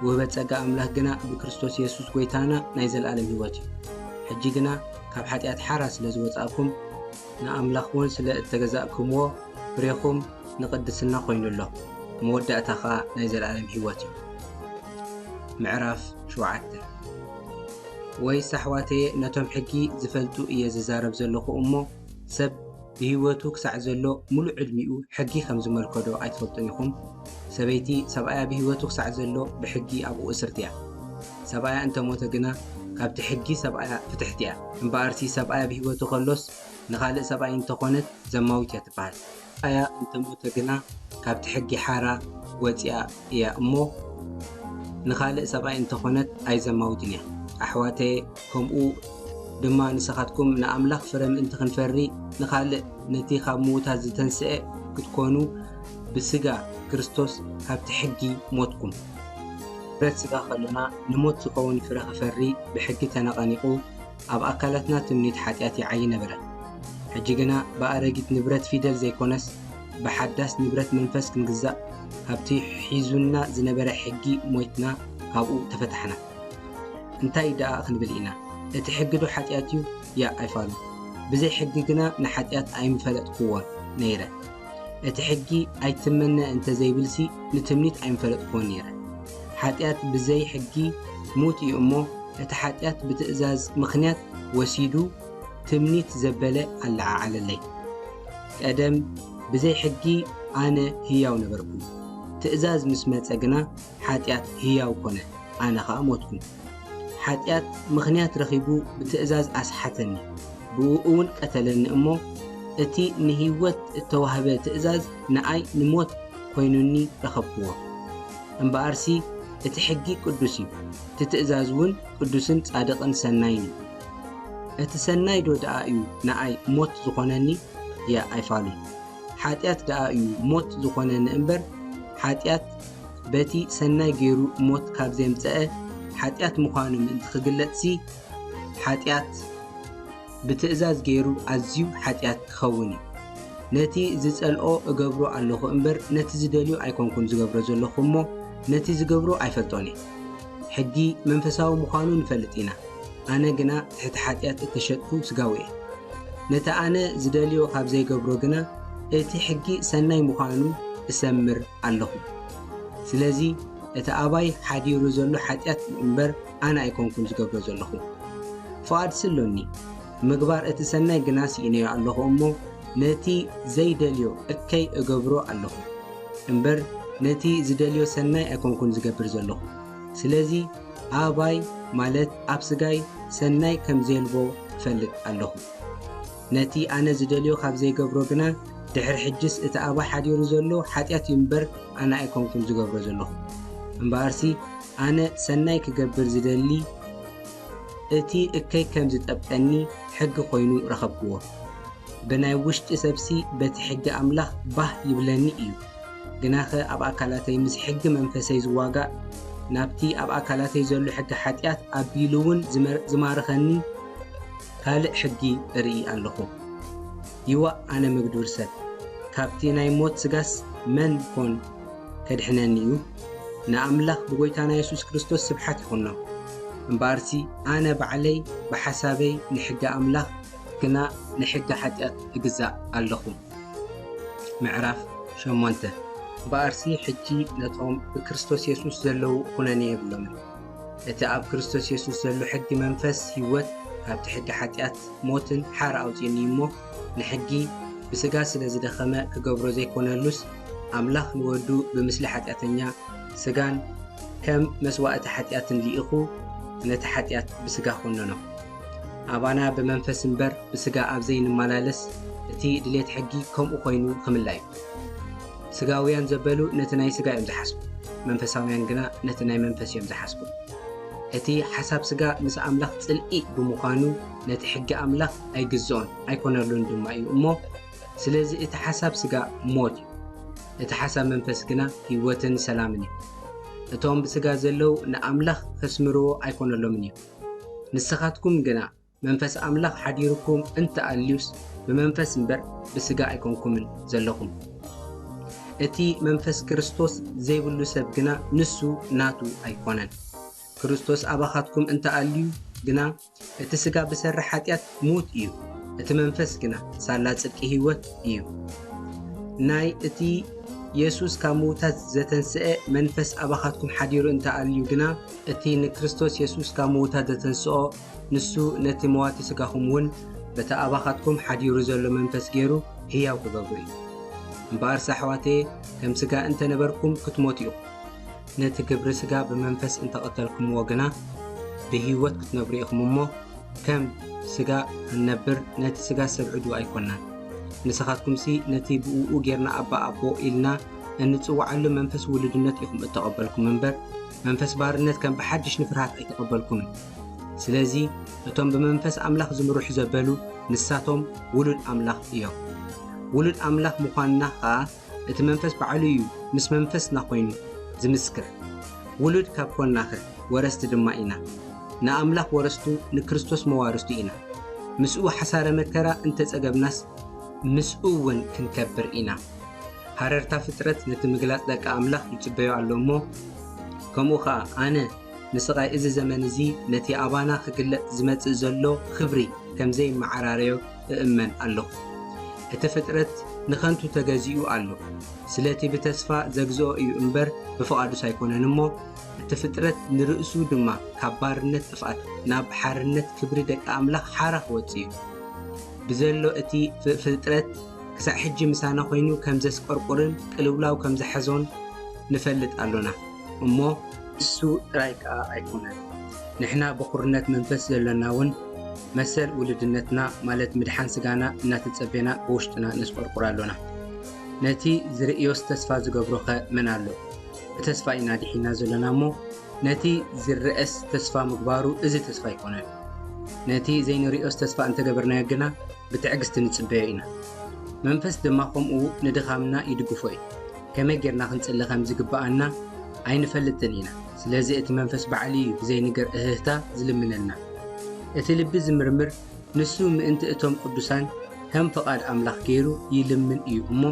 ውህበት ጸጋ ኣምላኽ ግና ብክርስቶስ የሱስ ጐይታና ናይ ዘለኣለም ህይወት እዩ። ሕጂ ግና ካብ ሓጢኣት ሓራ ስለ ዝወጻእኩም፣ ንኣምላኽ እውን ስለ እተገዛእኩምዎ፣ ፍሬኹም ንቕድስና ኮይኑ ኣሎ፣ መወዳእታ ኸኣ ናይ ዘለኣለም ህይወት እዩ። ምዕራፍ ሸውዓተ። ወይስ ኣሕዋተየ፣ ነቶም ሕጊ ዝፈልጡ እየ ዝዛረብ ዘለኹ እሞ፣ ሰብ ብህይወቱ ክሳዕ ዘሎ ምሉእ ዕድሚኡ ሕጊ ከም ዝመልኮ ዶ ኣይትፈልጡን ኢኹም? ሰበይቲ ሰብኣያ ብህይወቱ ክሳዕ ዘሎ ብሕጊ ኣብኡ እስርቲ እያ። ሰብኣያ እንተ ሞተ ግና ካብቲ ሕጊ ሰብኣያ ፍትሕቲ እያ። እምበኣርሲ ሰብኣያ ብህይወቱ ከሎስ ንኻልእ ሰብኣይ እንተኾነት ዘማዊት እያ ትበሃል። ሰብኣያ እንተ ሞተ ግና ካብቲ ሕጊ ሓራ ወጺኣ እያ እሞ ንኻልእ ሰብኣይ እንተኾነት ኣይዘማዊትን እያ። ኣሕዋተየ፣ ከምኡ ድማ ንስኻትኩም ንኣምላኽ ፍረ ምእንቲ ክንፈሪ ንኻልእ ነቲ ካብ ምዉታት ዝተንስኤ ክትኮኑ ብስጋ ክርስቶስ ካብቲ ሕጊ ሞትኩም። ብረት ስጋ ከሎና ንሞት ዝኸውን ፍረ ክፈሪ ብሕጊ ተነቐኒቑ ኣብ ኣካላትና ትምኒት ሓጢኣት ይዓዪ ነበረ። ሕጂ ግና ብኣረጊት ንብረት ፊደል ዘይኮነስ ብሓዳስ ንብረት መንፈስ ክንግዛእ ካብቲ ሒዙና ዝነበረ ሕጊ ሞይትና ካብኡ ተፈታሕና። እንታይ ደኣ ክንብል ኢና? እቲ ሕጊ ዶ ሓጢኣት እዩ? ያእ ኣይፋሉን። ብዘይ ሕጊ ግና ንሓጢኣት ኣይምፈለጥክዎን ነይረ። እቲ ሕጊ ኣይትመነ እንተ ዘይብልሲ ንትምኒት ኣይምፈለጥክዎን ነይረ። ሓጢኣት ብዘይ ሕጊ ሙት እዩ እሞ እቲ ሓጢኣት ብትእዛዝ ምኽንያት ወሲዱ ትምኒት ዘበለ ኣለዓዓለለይ። ቀደም ብዘይ ሕጊ ኣነ ህያው ነበርኩ። ትእዛዝ ምስ መጸ ግና ሓጢኣት ህያው ኮነ፣ ኣነ ኸኣ ሞትኩ። ሓጢኣት ምኽንያት ረኺቡ ብትእዛዝ ኣስሓተኒ፣ ብእኡ እውን ቀተለኒ እሞ፣ እቲ ንህይወት እተዋህበ ትእዛዝ ንኣይ ንሞት ኮይኑኒ ረኸብክዎ። እምበኣርሲ እቲ ሕጊ ቅዱስ እዩ፣ እቲ ትእዛዝ እውን ቅዱስን ጻድቕን ሰናይን እዩ። እቲ ሰናይ ዶ ደኣ እዩ ንኣይ ሞት ዝኾነኒ? ያእ ኣይፋሉን። ሓጢኣት ደኣ እዩ ሞት ዝኾነኒ እምበር፣ ሓጢኣት በቲ ሰናይ ገይሩ ሞት ካብ ዘምጽአ፣ ሓጢኣት ምዃኑ ምእንቲ ክግለጽሲ፣ ሓጢኣት ብትእዛዝ ገይሩ ኣዝዩ ሓጢኣት ክኸውን እዩ። ነቲ ዝጸልኦ እገብሮ ኣለኹ እምበር፣ ነቲ ዝደልዮ ኣይኮንኩን ዝገብሮ ዘለኹ እሞ፣ ነቲ ዝገብሮ ኣይፈልጦን እየ። ሕጊ መንፈሳዊ ምዃኑ ንፈልጥ ኢና። ኣነ ግና ትሕቲ ሓጢኣት እተሸጥኩ ስጋዊ እየ። ነቲ ኣነ ዝደልዮ ካብ ዘይገብሮ ግና፣ እቲ ሕጊ ሰናይ ምዃኑ እሰምር ኣለኹ። ስለዚ እቲ ኣባይ ሓዲሩ ዘሎ ሓጢኣት እዩ እምበር፣ ኣነ ኣይኮንኩን ዝገብሮ ዘለኹ። ፍቓድሲ ኣሎኒ፣ ምግባር እቲ ሰናይ ግና ስኢነዮ ኣለኹ እሞ፣ ነቲ ዘይደልዮ እከይ እገብሮ ኣለኹ እምበር፣ ነቲ ዝደልዮ ሰናይ ኣይኮንኩን ዝገብር ዘለኹ። ስለዚ ኣባይ፣ ማለት ኣብ ስጋይ፣ ሰናይ ከም ዘየልቦ እፈልጥ ኣለኹ። ነቲ ኣነ ዝደልዮ ካብ ዘይገብሮ ግና፣ ድሕሪ ሕጅስ እቲ ኣባይ ሓዲሩ ዘሎ ሓጢኣት እዩ እምበር፣ ኣነ ኣይኮንኩን ዝገብሮ ዘለኹ። እምበኣርሲ ኣነ ሰናይ ክገብር ዝደሊ፣ እቲ እከይ ከም ዝጠብቀኒ ሕጊ ኮይኑ ረኸብክዎ። ብናይ ውሽጢ ሰብሲ በቲ ሕጊ ኣምላኽ ባህ ይብለኒ እዩ። ግናኸ ኣብ ኣካላተይ ምስ ሕጊ መንፈሰይ ዝዋጋእ፣ ናብቲ ኣብ ኣካላተይ ዘሎ ሕጊ ሓጢኣት ኣቢሉ እውን ዝመር-፣ ዝማርኸኒ ካልእ ሕጊ እርኢ ኣለኹ። ይዋእ ኣነ ምግዱር ሰብ፣ ካብቲ ናይ ሞት ስጋስ መን ኮን ከድሕነኒ እዩ? ንኣምላኽ ብጎይታና የሱስ ክርስቶስ ስብሓት ይኹኖ። እምበኣርሲ ኣነ ባዕለይ ብሓሳበይ ንሕጊ ኣምላኽ፣ ግና ንሕጊ ሓጢኣት እግዛእ ኣለኹ። ምዕራፍ ሸሞንተ። እምበኣርሲ ሕጂ ነቶም ብክርስቶስ የሱስ ዘለዉ ኩነኔ የብሎምን። እቲ ኣብ ክርስቶስ የሱስ ዘሎ ሕጊ መንፈስ ህይወት ካብቲ ሕጊ ሓጢኣት ሞትን ሓራ ኣውጺኡኒ እሞ፣ ንሕጊ ብስጋ ስለ ዝደኸመ ክገብሮ ዘይኮነሉስ፣ ኣምላኽ ንወዱ ብምስሊ ሓጢኣተኛ ስጋን ከም መስዋእቲ ሓጢኣትን ልኢኹ ነቲ ሓጢኣት ብስጋ ኮነኖ። ኣባና ብመንፈስ እምበር ብስጋ ኣብ ዘይንመላለስ፣ እቲ ድሌት ሕጊ ከምኡ ኮይኑ ክምላ እዩ። ስጋውያን ዘበሉ ነቲ ናይ ስጋ እዮም ዝሓስቡ፣ መንፈሳውያን ግና ነቲ ናይ መንፈስ እዮም ዝሓስቡ። እቲ ሓሳብ ስጋ ምስ ኣምላኽ ጽልኢ ብምዃኑ ነቲ ሕጊ ኣምላኽ ኣይግዝኦን ኣይኮነሉን ድማ እዩ እሞ፣ ስለዚ እቲ ሓሳብ ስጋ ሞት እዩ፣ እቲ ሓሳብ መንፈስ ግና ህይወትን ሰላምን እዩ። እቶም ብስጋ ዘለዉ ንኣምላኽ ከስምርዎ ኣይኮነሎምን እዩ። ንስኻትኩም ግና መንፈስ ኣምላኽ ሓዲሩኩም እንተኣልዩስ፣ ብመንፈስ እምበር ብስጋ ኣይኮንኩምን ዘለኹም። እቲ መንፈስ ክርስቶስ ዘይብሉ ሰብ ግና ንሱ ናቱ ኣይኮነን። ክርስቶስ ኣባኻትኩም እንተኣልዩ ግና፣ እቲ ስጋ ብሰሪ ሓጢኣት ምዉት እዩ፣ እቲ መንፈስ ግና ሳላ ጽድቂ ህይወት እዩ። ናይ እቲ የሱስ ካብ ምዉታት ዘተንስአ መንፈስ ኣባኻትኩም ሓዲሩ እንተኣልዩ ግና፣ እቲ ንክርስቶስ የሱስ ካብ ምዉታት ዘተንስኦ፣ ንሱ ነቲ መዋቲ ስጋኹም እውን በቲ ኣባኻትኩም ሓዲሩ ዘሎ መንፈስ ገይሩ ህያው ክገብሮ እዩ። እምበኣርስ ኣሕዋተየ፣ ከም ስጋ እንተ ነበርኩም ክትሞቱ ኢኹም። ነቲ ግብሪ ስጋ ብመንፈስ እንተ ቐተልኩምዎ ግና፣ ብህይወት ክትነብሩ ኢኹም እሞ፣ ከም ስጋ ክንነብር ነቲ ስጋ ሰብ ዕዱ ኣይኮንናን። ንስኻትኩምሲ ነቲ ብእኡ ጌርና ኣባ ኣቦ ኢልና እንጽውዓሉ መንፈስ ውሉድነት ኢኹም እተቐበልኩም እምበር፣ መንፈስ ባርነት ከም ብሓድሽ ንፍርሃት ኣይተቐበልኩምን። ስለዚ እቶም ብመንፈስ ኣምላኽ ዝምርሑ ዘበሉ ንሳቶም ውሉድ ኣምላኽ እዮም። ውሉድ ኣምላኽ ምዃንና ኸኣ እቲ መንፈስ ባዕሉ እዩ ምስ መንፈስና ኮይኑ ዝምስክር። ውሉድ ካብ ኮንናኸ ወረስቲ ድማ ኢና፣ ንኣምላኽ ወረስቱ ንክርስቶስ መዋርስቱ ኢና። ምስኡ ሓሳረ መከራ እንተጸገብናስ ምስኡ እውን ክንከብር ኢና። ሃረርታ ፍጥረት ነቲ ምግላጽ ደቂ ኣምላኽ ይጽበዮ ኣሎ እሞ፣ ከምኡ ኸኣ ኣነ ንስቓይ እዚ ዘመን እዚ ነቲ ኣባና ክግለጽ ዝመጽእ ዘሎ ክብሪ ከም ዘይመዓራረዮ እእመን ኣለኹ። እቲ ፍጥረት ንኸንቱ ተገዚኡ ኣሎ። ስለቲ ብተስፋ ዘግዝኦ እዩ እምበር ብፍቓዱስ ኣይኮነን እሞ፣ እቲ ፍጥረት ንርእሱ ድማ ካብ ባርነት ጥፍኣት ናብ ሓርነት ክብሪ ደቂ ኣምላኽ ሓራ ክወጽእ እዩ። ብዘሎ እቲ ፍ-፣ ፍጥረት ክሳዕ ሕጂ ምሳና ኮይኑ ከም ዘስቆርቁርን ቅልውላው ከም ዝሐዞን ንፈልጥ ኣሎና። እሞ ንሱ ጥራይ ከኣ ኣይኮነን። ንሕና በኹርነት መንፈስ ዘሎና እውን መሰል ውሉድነትና፣ ማለት ምድሓን ስጋና እናተጸቤና ብውሽጥና ነስቆርቁር ኣሎና። ነቲ ዝርእዮስ ተስፋ ዝገብሮኸ መን ኣሎ? ብተስፋ ኢና ድሒና ዘሎና እሞ፣ ነቲ ዝረኣስ ተስፋ ምግባሩ እዚ ተስፋ ኣይኮነን። ነቲ ዘይንርእዮስ ተስፋ እንተገበርናዮ ግና ብትዕግስቲ ንጽበዮ ኢና። መንፈስ ድማ ከምኡ ንድኻምና ይድግፎ እዩ። ከመይ ጌርና ክንጽሊ ከም ዝግብኣና ኣይንፈልጥን ኢና። ስለዚ እቲ መንፈስ ባዕሉ እዩ ብዘይንገር እህህታ ዝልምነና። እቲ ልቢ ዝምርምር ንሱ ምእንቲ እቶም ቅዱሳን ከም ፍቓድ ኣምላኽ ገይሩ ይልምን እዩ እሞ፣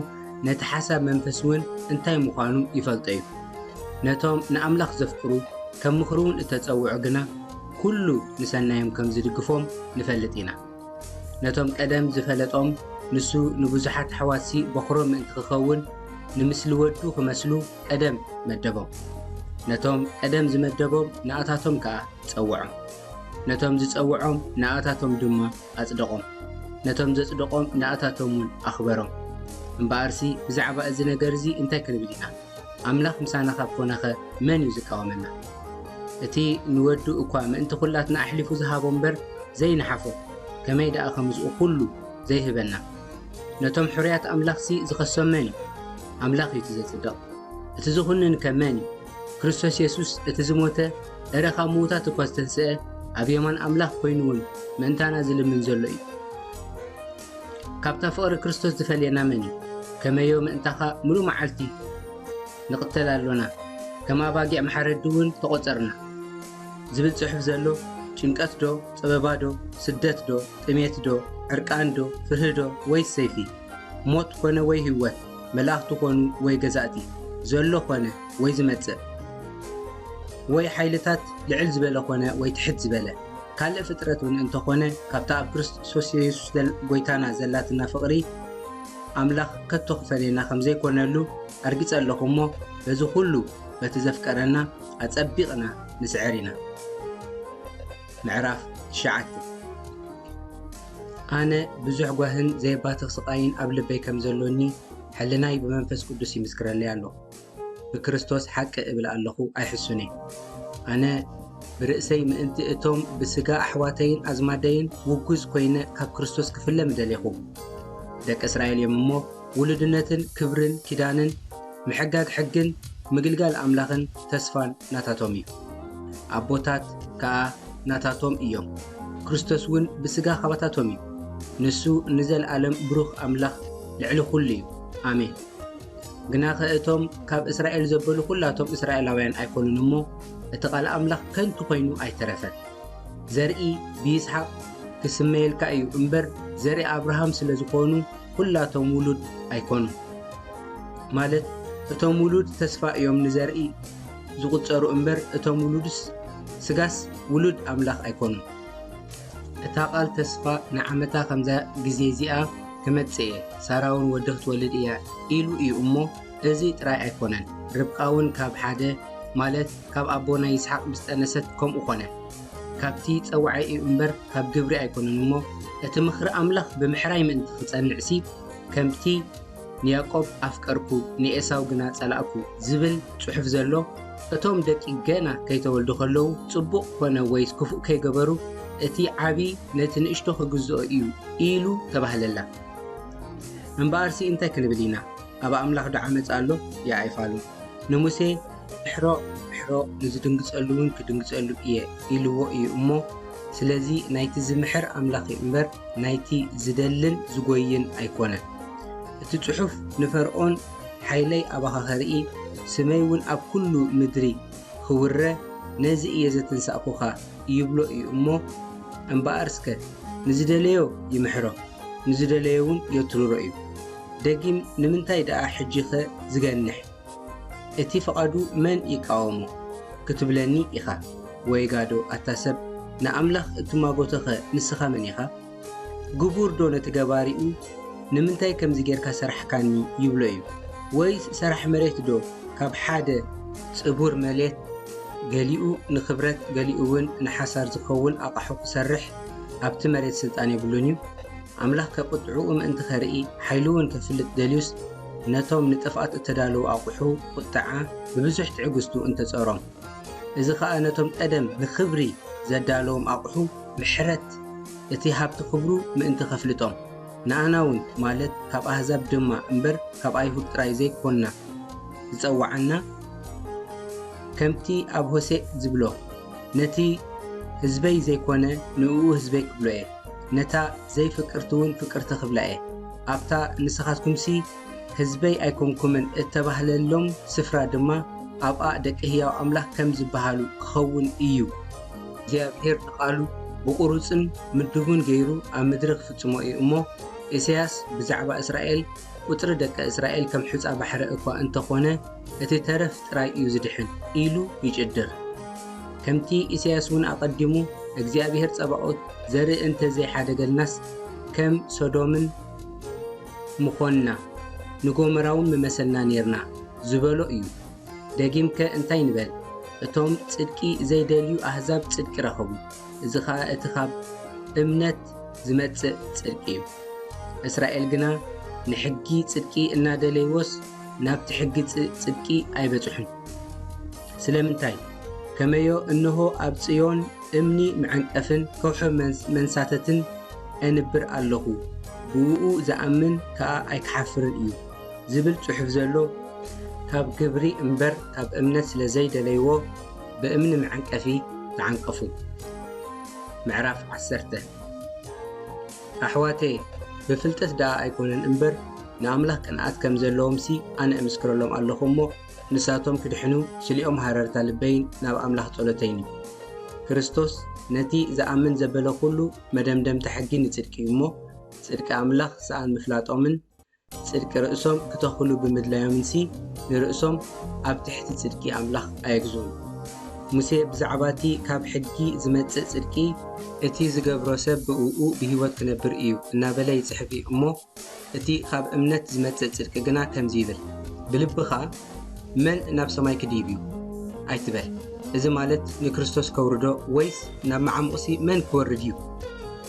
ነቲ ሓሳብ መንፈስ እውን እንታይ ምዃኑ ይፈልጦ እዩ። ነቶም ንኣምላኽ ዘፍቅሩ ከም ምኽሩ እውን እተጸውዑ ግና ኩሉ ንሰናዮም ከም ዝድግፎም ንፈልጥ ኢና። ነቶም ቀደም ዝፈለጦም ንሱ ንብዙሓት ኣሕዋትሲ በኹሮም ምእንቲ ክኸውን ንምስሊ ወዱ ክመስሉ ቀደም መደቦም። ነቶም ቀደም ዝመደቦም ንኣታቶም ከኣ ጸውዖም። ነቶም ዝጸውዖም ንኣታቶም ድማ ኣጽደቖም። ነቶም ዘጽደቖም ንኣታቶም እውን ኣኽበሮም። እምበኣርሲ ብዛዕባ እዚ ነገር እዚ እንታይ ክንብል ኢና? ኣምላኽ ምሳና ካብ ኮነኸ መን እዩ ዝቃወመና? እቲ ንወዱ እኳ ምእንቲ ኹላትና ኣሕሊፉ ዝሃቦ እምበር ዘይንሓፎ፣ ከመይ ደኣ ከምዝኡ ኩሉ ዘይህበና? ነቶም ሕሩያት ኣምላኽሲ ዝኸሶም መን እዩ? ኣምላኽ እዩ እቲ ዘጽድቕ። እቲ ዝኹንንከ መን እዩ? ክርስቶስ የሱስ እቲ ዝሞተ፣ እረ ካብ ምዉታት እኳ ዝተንስአ፣ ኣብ የማን ኣምላኽ ኮይኑ እውን ምእንታና ዝልምን ዘሎ እዩ። ካብታ ፍቕሪ ክርስቶስ ዝፈልየና መን እዩ? ከመዮ ምእንታኻ ምሉእ መዓልቲ ንቕተል ኣሎና፣ ከም ኣባጊዕ መሓረዲ እውን ተቖጸርና ዝብል ጽሑፍ ዘሎ፣ ጭንቀት ዶ፣ ጸበባ ዶ፣ ስደት ዶ፣ ጥሜት ዶ፣ ዕርቃን ዶ፣ ፍርሂ ዶ፣ ወይስ ሰይፊ? ሞት ኮነ ወይ ህይወት፣ መላእኽቲ ኮኑ ወይ ገዛእቲ፣ ዘሎ ኮነ ወይ ዝመጽእ፣ ወይ ሓይልታት ልዕል ዝበለ ኮነ ወይ ትሕት ዝበለ፣ ካልእ ፍጥረት እውን እንተኾነ፣ ካብታ ኣብ ክርስቶስ የሱስ ዘል-፣ ጎይታና ዘላትና ፍቕሪ ኣምላኽ ከቶ ክፈልየና ከም ዘይኮነሉ ኣርጊጸ ኣለኹ እሞ፣ በዚ ኩሉ በቲ ዘፍቀረና ኣጸቢቕና ንስዕር ኢና። ምዕራፍ ትሽዓተ። ኣነ ብዙሕ ጓህን ዘየባትኽ ስቓይን ኣብ ልበይ ከም ዘሎኒ፣ ሕልናይ ብመንፈስ ቅዱስ ይምስክረለይ ኣሎ። ብክርስቶስ ሓቂ እብል ኣለኹ፣ ኣይሕሱን እየ። ኣነ ብርእሰይ ምእንቲ እቶም ብስጋ ኣሕዋተይን ኣዝማደይን ውጉዝ ኮይነ ካብ ክርስቶስ ክፍለ ምደሌኹ። ደቂ እስራኤል እዮም እሞ፣ ውሉድነትን ክብርን ኪዳንን ምሕጋግ ሕግን ምግልጋል ኣምላኽን ተስፋን ናታቶም እዩ። ኣቦታት ከኣ ናታቶም እዮም። ክርስቶስ እውን ብስጋ ካባታቶም እዩ። ንሱ ንዘለኣለም ብሩኽ ኣምላኽ ልዕሊ ኩሉ እዩ። ኣሜን። ግናኸ እቶም ካብ እስራኤል ዘበሉ ኩላቶም እስራኤላውያን ኣይኮኑን እሞ፣ እቲ ቃል ኣምላኽ ከንቱ ኮይኑ ኣይተረፈን። ዘርኢ ብይስሓቅ ክስመየልካ እዩ እምበር፣ ዘርኢ ኣብርሃም ስለ ዝኾኑ ኩላቶም ውሉድ ኣይኮኑን። ማለት፣ እቶም ውሉድ ተስፋ እዮም ንዘርኢ ዝቑጸሩ እምበር፣ እቶም ውሉድስ ስጋስ ውሉድ ኣምላኽ ኣይኮኑን። እታ ቃል ተስፋ ንዓመታ ከምዛ ግዜ እዚኣ ክመጽእ እየ፣ ሳራ እውን ወዲ ክትወልድ እያ ኢሉ እዩ እሞ፣ እዚ ጥራይ ኣይኮነን። ርብቃ እውን ካብ ሓደ፣ ማለት ካብ ኣቦና ይስሓቅ ምስ ጠነሰት ከምኡ ኮነ። ካብቲ ጸዋዒ እዩ እምበር ካብ ግብሪ ኣይኮነን እሞ፣ እቲ ምኽሪ ኣምላኽ ብምሕራይ ምእንቲ ክጸንዕሲ፣ ከምቲ ንያዕቆብ ኣፍቀርኩ፣ ንኤሳው ግና ጸላእኩ ዝብል ጽሑፍ ዘሎ፣ እቶም ደቂ ገና ከይተወልዱ ከለዉ፣ ጽቡቕ ኮነ ወይስ ክፉእ ከይገበሩ፣ እቲ ዓቢ ነቲ ንእሽቶ ክግዝኦ እዩ ኢሉ ተባህለላ። እምበኣርሲ እንታይ ክንብል ኢና? ኣብ ኣምላኽ ዶ ዓመጽ ኣሎ? ይኣይፋሉ። ንሙሴ፣ "ምሕሮ፣ ምሕሮ፣ ንዝድንግጸሉ እውን ክድንግጸሉ እየ" ኢልዎ እዩ እሞ፣ ስለዚ ናይቲ ዝምሕር ኣምላኽ እዩ እምበር፣ ናይቲ ዝደልን ዝጎይን ኣይኮነን። እቲ ጽሑፍ ንፈርኦን፣ "ሓይለይ ኣባኻ ኸርኢ፣ ስመይ እውን ኣብ ኩሉ ምድሪ ክውረ፣ ነዚ እየ ዘተንሳእኩኻ" ይብሎ እዩ እሞ፣ እምበኣርስከ ንዝደለዮ ይምሕሮ፣ ንዝደለዮ እውን የትርሮ እዩ። ደጊም፣ "ንምንታይ ደኣ ሕጂኸ ዝገንሕ? እቲ ፍቓዱ መን ይቃወሞ?" ክትብለኒ ኢኻ። ወይ ጋዶ፣ ኣታ ሰብ፣ ንኣምላኽ እትማጎቶኸ ንስኻ መን ኢኻ? ግቡር ዶ ነቲ ገባሪኡ፣ "ንምንታይ ከምዚ ጌርካ ሰራሕካኒ?" ይብሎ እዩ? ወይስ ሰራሕ መሬት ዶ ካብ ሓደ ጽቡር መሌት ገሊኡ ንኽብረት ገሊኡ እውን ንሓሳር ዝኸውን ኣቕሑ ክሰርሕ ኣብቲ መሬት ስልጣን የብሉን እዩ? ኣምላኽ ከቁጥዕኡ ምእንቲ ኸርኢ፣ ሓይሉ እውን ከፍልጥ ደልዩስ፣ ነቶም ንጥፍኣት እተዳለዉ ኣቑሑ ቁጥዓ ብብዙሕ ትዕግስቱ እንተጸሮም፣ እዚ ኸኣ ነቶም ቀደም ንኽብሪ ዘዳለዎም ኣቑሑ ምሕረት፣ እቲ ሃብቲ ክብሩ ምእንቲ ከፍልጦም፣ ንኣና እውን፣ ማለት ካብ ኣህዛብ ድማ እምበር ካብ ኣይሁድ ጥራይ ዘይኮንና ዝጸውዓና፣ ከምቲ ኣብ ሆሴእ ዝብሎ፣ "ነቲ ህዝበይ ዘይኮነ ንእኡ ህዝበይ ክብሎ እየ፣ ነታ ዘይፍቅርቲ እውን ፍቅርቲ ክብላ እየ። ኣብታ ንስኻትኩምሲ ህዝበይ ኣይኮንኩምን እተባህለሎም ስፍራ ድማ ኣብኣ ደቂ ህያው ኣምላኽ ከም ዝበሃሉ ክኸውን እዩ።" እግዚኣብሄር ንቓሉ ብቑሩጽን ምድቡን ገይሩ ኣብ ምድሪ ክፍጽሞ እዩ እሞ፣ ኢሳያስ ብዛዕባ እስራኤል፣ "ቁጽሪ ደቂ እስራኤል ከም ሑጻ ባሕሪ እኳ እንተኾነ፣ እቲ ተረፍ ጥራይ እዩ ዝድሕን" ኢሉ ይጭድር። ከምቲ ኢሳያስ እውን ኣቐዲሙ፣ "እግዚኣብሄር ጸባኦት ዘርኢ እንተ ዘይሓደገልናስ፣ ከም ሶዶምን ምኾንና፣ ንጎመራ እውን ምመሰልና ኔርና" ዝበሎ እዩ። ደጊምከ እንታይ ንበል? እቶም ጽድቂ ዘይደልዩ ኣህዛብ ጽድቂ ረኸቡ። እዚ ኸኣ እቲ ካብ እምነት ዝመጽእ ጽድቂ እዩ። እስራኤል ግና ንሕጊ ጽድቂ እናደለይዎስ ናብቲ ሕጊ ጽ-፣ ጽድቂ ኣይበጽሑን። ስለምንታይ? ከመዮ እንሆ ኣብ ጽዮን እምኒ መዐንቀፍን ከውሒ መንስ-፣ መንሳተትን እንብር ኣለኹ፣ ብእኡ ዝኣምን ከኣ ኣይክሓፍርን እዩ ዝብል ጽሑፍ ዘሎ፣ ካብ ግብሪ እምበር ካብ እምነት ስለ ዘይደለይዎ ብእምኒ መዐንቀፊ ተዓንቀፉ። ምዕራፍ ዓሰርተ። ኣሕዋተየ፣ ብፍልጠት ደኣ ኣይኮነን እምበር፣ ንኣምላኽ ቅንኣት ከም ዘለዎም ሲ ኣነ እምስክረሎም ኣለኹ እሞ፣ ንሳቶም ክድሕኑ ስሊኦም ሃረርታ ልበይን ናብ ኣምላኽ ጸሎተይን እዩ። ክርስቶስ ነቲ ዝኣምን ዘበለ ኩሉ መደምደምታ ሕጊ ንጽድቂ እዩ እሞ፣ ጽድቂ ኣምላኽ ሰኣን ምፍላጦምን ጽድቂ ርእሶም ክተኽሉ ብምድላዮምንሲ ንርእሶም ኣብ ትሕቲ ጽድቂ ኣምላኽ ኣየግዝኡን። ሙሴ ብዛዕባ እቲ ካብ ሕጊ ዝመጽእ ጽድቂ፣ እቲ ዝገብሮ ሰብ ብእኡ ብህይወት ክነብር እዩ እናበለ ይጽሕፍ እዩ እሞ፣ እቲ ካብ እምነት ዝመጽእ ጽድቂ ግና ከምዚ ይብል፣ ብልብኻ መን ናብ ሰማይ ክድይብ እዩ ኣይትበል። እዚ ማለት ንክርስቶስ ከውርዶ ወይስ ናብ መዓሙቕሲ መን ክወርድ እዩ?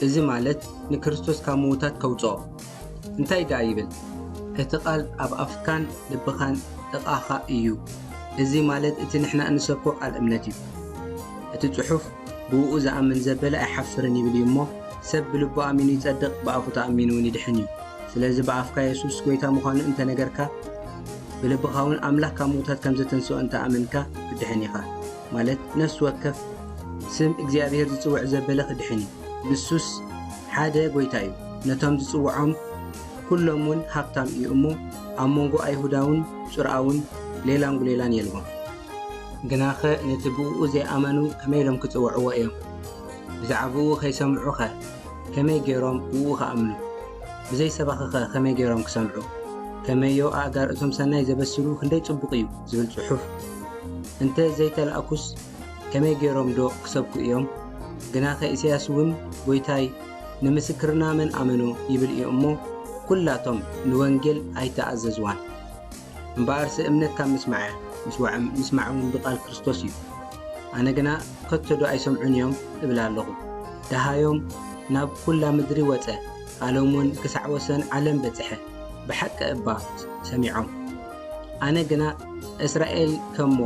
እዚ ማለት ንክርስቶስ ካብ ምዉታት ከውጽኦ። እንታይ ደኣ ይብል? እቲ ቃል ኣብ ኣፍካን ልብኻን ጥቓኻ እዩ። እዚ ማለት እቲ ንሕና እንሰብኮ ቃል እምነት እዩ። እቲ ጽሑፍ ብእኡ ዝኣምን ዘበለ ኣይሓፍርን ይብል እዩ እሞ፣ ሰብ ብልቡ ኣሚኑ ይጸድቕ፣ ብኣፉ ተኣሚኑ እውን ይድሕን እዩ። ስለዚ ብኣፍካ የሱስ ጐይታ ምዃኑ እንተ ነገርካ፣ ብልብኻ እውን ኣምላኽ ካብ ምዉታት ከም ዘተንስኦ እንተ ኣመንካ፣ ክትድሕን ኢኻ። ማለት ነፍሲ ወከፍ ስም እግዚኣብሔር ዝጽውዕ ዘበለ ክድሕን እዩ። ንሱስ ሓደ ጐይታ እዩ። ነቶም ዝጽውዖም ኩሎም እውን ሃብታም እዩ እሞ፣ ኣብ መንጎ ኣይሁዳውን ጽርኣውን ሌላን ጒሌላን የልቦን። ግናኸ ነቲ ብእኡ ዘይኣመኑ ከመይ ኢሎም ክጽውዕዎ እዮም? ብዛዕባኡ ከይሰምዑኸ ከመይ ገይሮም ብእኡ ክኣምኑ? ብዘይ ሰባኺኸ ከመይ ገይሮም ክሰምዑ? ከመዮ ኣእጋር እቶም ሰናይ ዘበስሩ ክንደይ ጽቡቕ እዩ ዝብል ጽሑፍ እንተ ዘይተላእኩስ ከመይ ገይሮም ዶ ክሰብኩ እዮም? ግናኸ ኢሳያስ እውን ጐይታይ ንምስክርና መን ኣመኖ ይብል እዩ እሞ፣ ኩላቶም ንወንጌል ኣይተኣዘዝዋን። እምበኣርሲ እምነት ካብ ምስማዕ እያ፣ ምስዋዕ-፣ ምስማዕ እውን ብቃል ክርስቶስ እዩ። ኣነ ግና ከቶ ዶ ኣይሰምዑን እዮም እብል ኣለኹ። ደሃዮም ናብ ኩላ ምድሪ ወጸ፣ ቃሎም እውን ክሳዕ ወሰን ዓለም በጽሐ። ብሓቂ እባ ሰሚዖም። ኣነ ግና እስራኤል ከሞ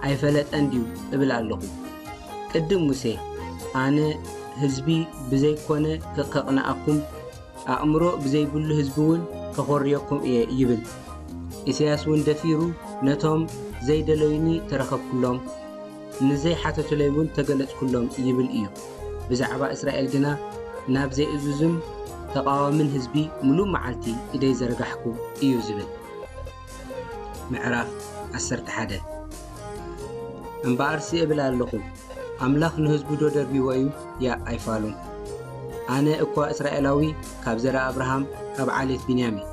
ኣይፈለጠን ድዩ እብል ኣለኹ። ቅድም ሙሴ ኣነ ህዝቢ ብዘይኮነ ከቕንኣኩም፣ ኣእምሮ ብዘይብሉ ህዝቢ እውን ከኾርየኩም እየ ይብል። ኢሳያስ እውን ደፊሩ ነቶም ዘይደለዩኒ ተረኸብኩሎም፣ ንዘይሓተቱለይ እውን ተገለጽኩሎም ይብል እዩ። ብዛዕባ እስራኤል ግና ናብ ዘይእዙዝን ተቓዋምን ህዝቢ ምሉእ መዓልቲ ኢደይ ዘርጋሕኩ እዩ ዝብል። ምዕራፍ ዓሰርተ ሓደ። እምበኣርሲ እብል ኣለኹ፣ ኣምላኽ ንህዝቡ ዶ ደርቢዎ እዩ? ያእ ኣይፋሉን። ኣነ እኳ እስራኤላዊ፣ ካብ ዘርኣ ኣብርሃም፣ ካብ ዓሌት ብንያም እየ።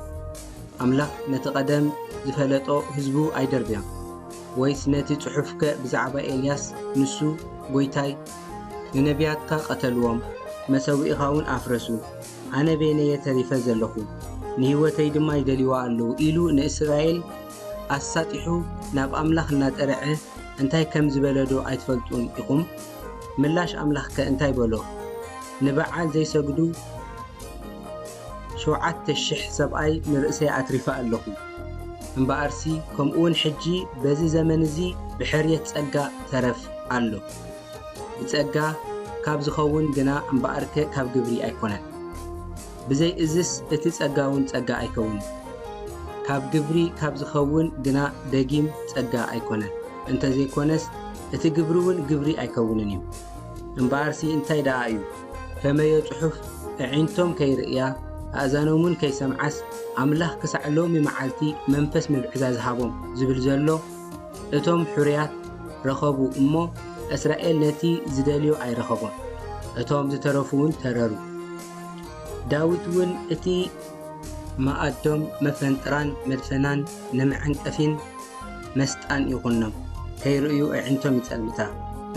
ኣምላኽ ነቲ ቀደም ዝፈለጦ ህዝቡ ኣይደርብዮን። ወይስ ነቲ ጽሑፍከ ብዛዕባ ኤልያስ፣ ንሱ፣ ጐይታይ፣ ንነቢያትካ ቀተልዎም፣ መሰውኢኻ እውን ኣፍረሱ፣ ኣነ በይነየ ተሪፈ ዘለኹ፣ ንህይወተይ ድማ ይደልይዋ ኣለዉ ኢሉ ንእስራኤል ኣሳጢሑ ናብ ኣምላኽ እናጠርዐ እንታይ ከም ዝበለ ዶ ኣይትፈልጡን ኢኹም? ምላሽ ኣምላኽከ እንታይ በሎ? ንበዓል ዘይሰግዱ ሸውዓተ ሽሕ ሰብኣይ ንርእሰይ ኣትሪፈ ኣለኹ። እምበኣርሲ ከምኡውን ሕጂ በዚ ዘመን እዚ ብሕርየት ጸጋ ተረፍ ኣሎ። ብጸጋ ካብ ዝኸውን ግና እምበኣርከ ካብ ግብሪ ኣይኮነን። ብዘይ እዝስ እቲ ጸጋ እውን ጸጋ ኣይከውንን። ካብ ግብሪ ካብ ዝኸውን ግና ደጊም ጸጋ ኣይኮነን። እንተዘይኮነስ እቲ ግብሪ እውን ግብሪ ኣይከውንን እዩ። እምበኣርሲ እንታይ ደኣ እዩ? ከመዮ ጽሑፍ፣ ኣዒንቶም ከይርእያ፣ ኣእዛኖም እውን ከይሰምዓስ፣ ኣምላኽ ክሳዕ ሎሚ መዓልቲ መንፈስ ምብዕዛ ዝሃቦም ዝብል ዘሎ፣ እቶም ሕሩያት ረኸቡ እሞ፣ እስራኤል ነቲ ዝደልዮ ኣይረኸቦን። እቶም ዝተረፉ እውን ተረሩ። ዳዊት እውን እቲ መኣዶም መፈንጥራን መድፈናን ንመዐንቀፊን መስጣን ይኹኖም፣ ከይርእዩ ኣዒንቶም ይጸልምታ፣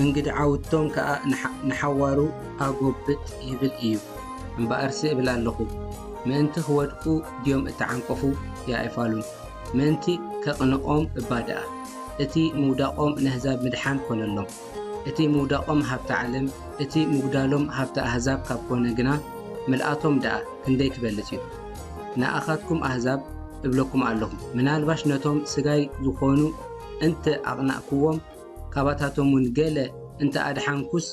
እንግድዓውቶም ከኣ ንሓ-፣ ንሓዋሩ ኣጎብጥ ይብል እዩ። እምበኣርሲ እብል ኣለኹ፣ ምእንቲ ክወድቁ ድዮም እተዓንቀፉ? ያእፋሉን፣ ምእንቲ ከቕንኦም እባ ደኣ፣ እቲ ምውዳቖም ነህዛብ ምድሓን ኮነሎም። እቲ ምውዳቖም ሃብቲ ዓለም፣ እቲ ምጉዳሎም ሃብቲ ኣህዛብ ካብ ኮነ ግና፣ ምልኣቶም ደኣ ክንደይ ክበልጽ እዩ! ንኣኻትኩም ኣህዛብ እብለኩም ኣለኹ፣ ምናልባሽ ነቶም ስጋይ ዝኾኑ እንተ ኣቕናእክዎም፣ ካባታቶም እውን ገለ እንተ ኣድሓንኩስ፣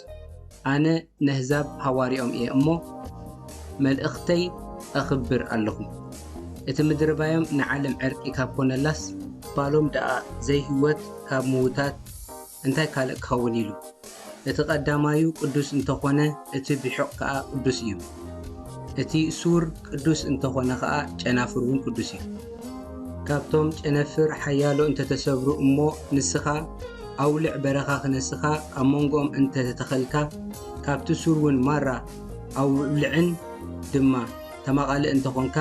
ኣነ ነህዛብ ሃዋርያኦም እየ እሞ፣ መልእኽተይ ኣኽብር ኣለኹ። እቲ ምድርባዮም ንዓለም ዕርቂ ካብ ኮነላስ፣ ባሎም ደኣ ዘይህይወት ካብ ምዉታት እንታይ ካልእ ክኸውን ኢሉ? እቲ ቀዳማዩ ቅዱስ እንተኾነ፣ እቲ ቢሑቕ ከኣ ቅዱስ እዩ። እቲ ሱር ቅዱስ እንተኾነ ኸኣ ጨናፍር እውን ቅዱስ እዩ። ካብቶም ጨነፍር ሓያሎ እንተተሰብሩ እሞ ንስኻ ኣውልዕ በረኻ ክነስኻ ኣብ መንጎኦም እንተተተኸልካ ካብቲ ሱር እውን ማራ ኣውልዕን ድማ ተማቓሊ እንተኾንካ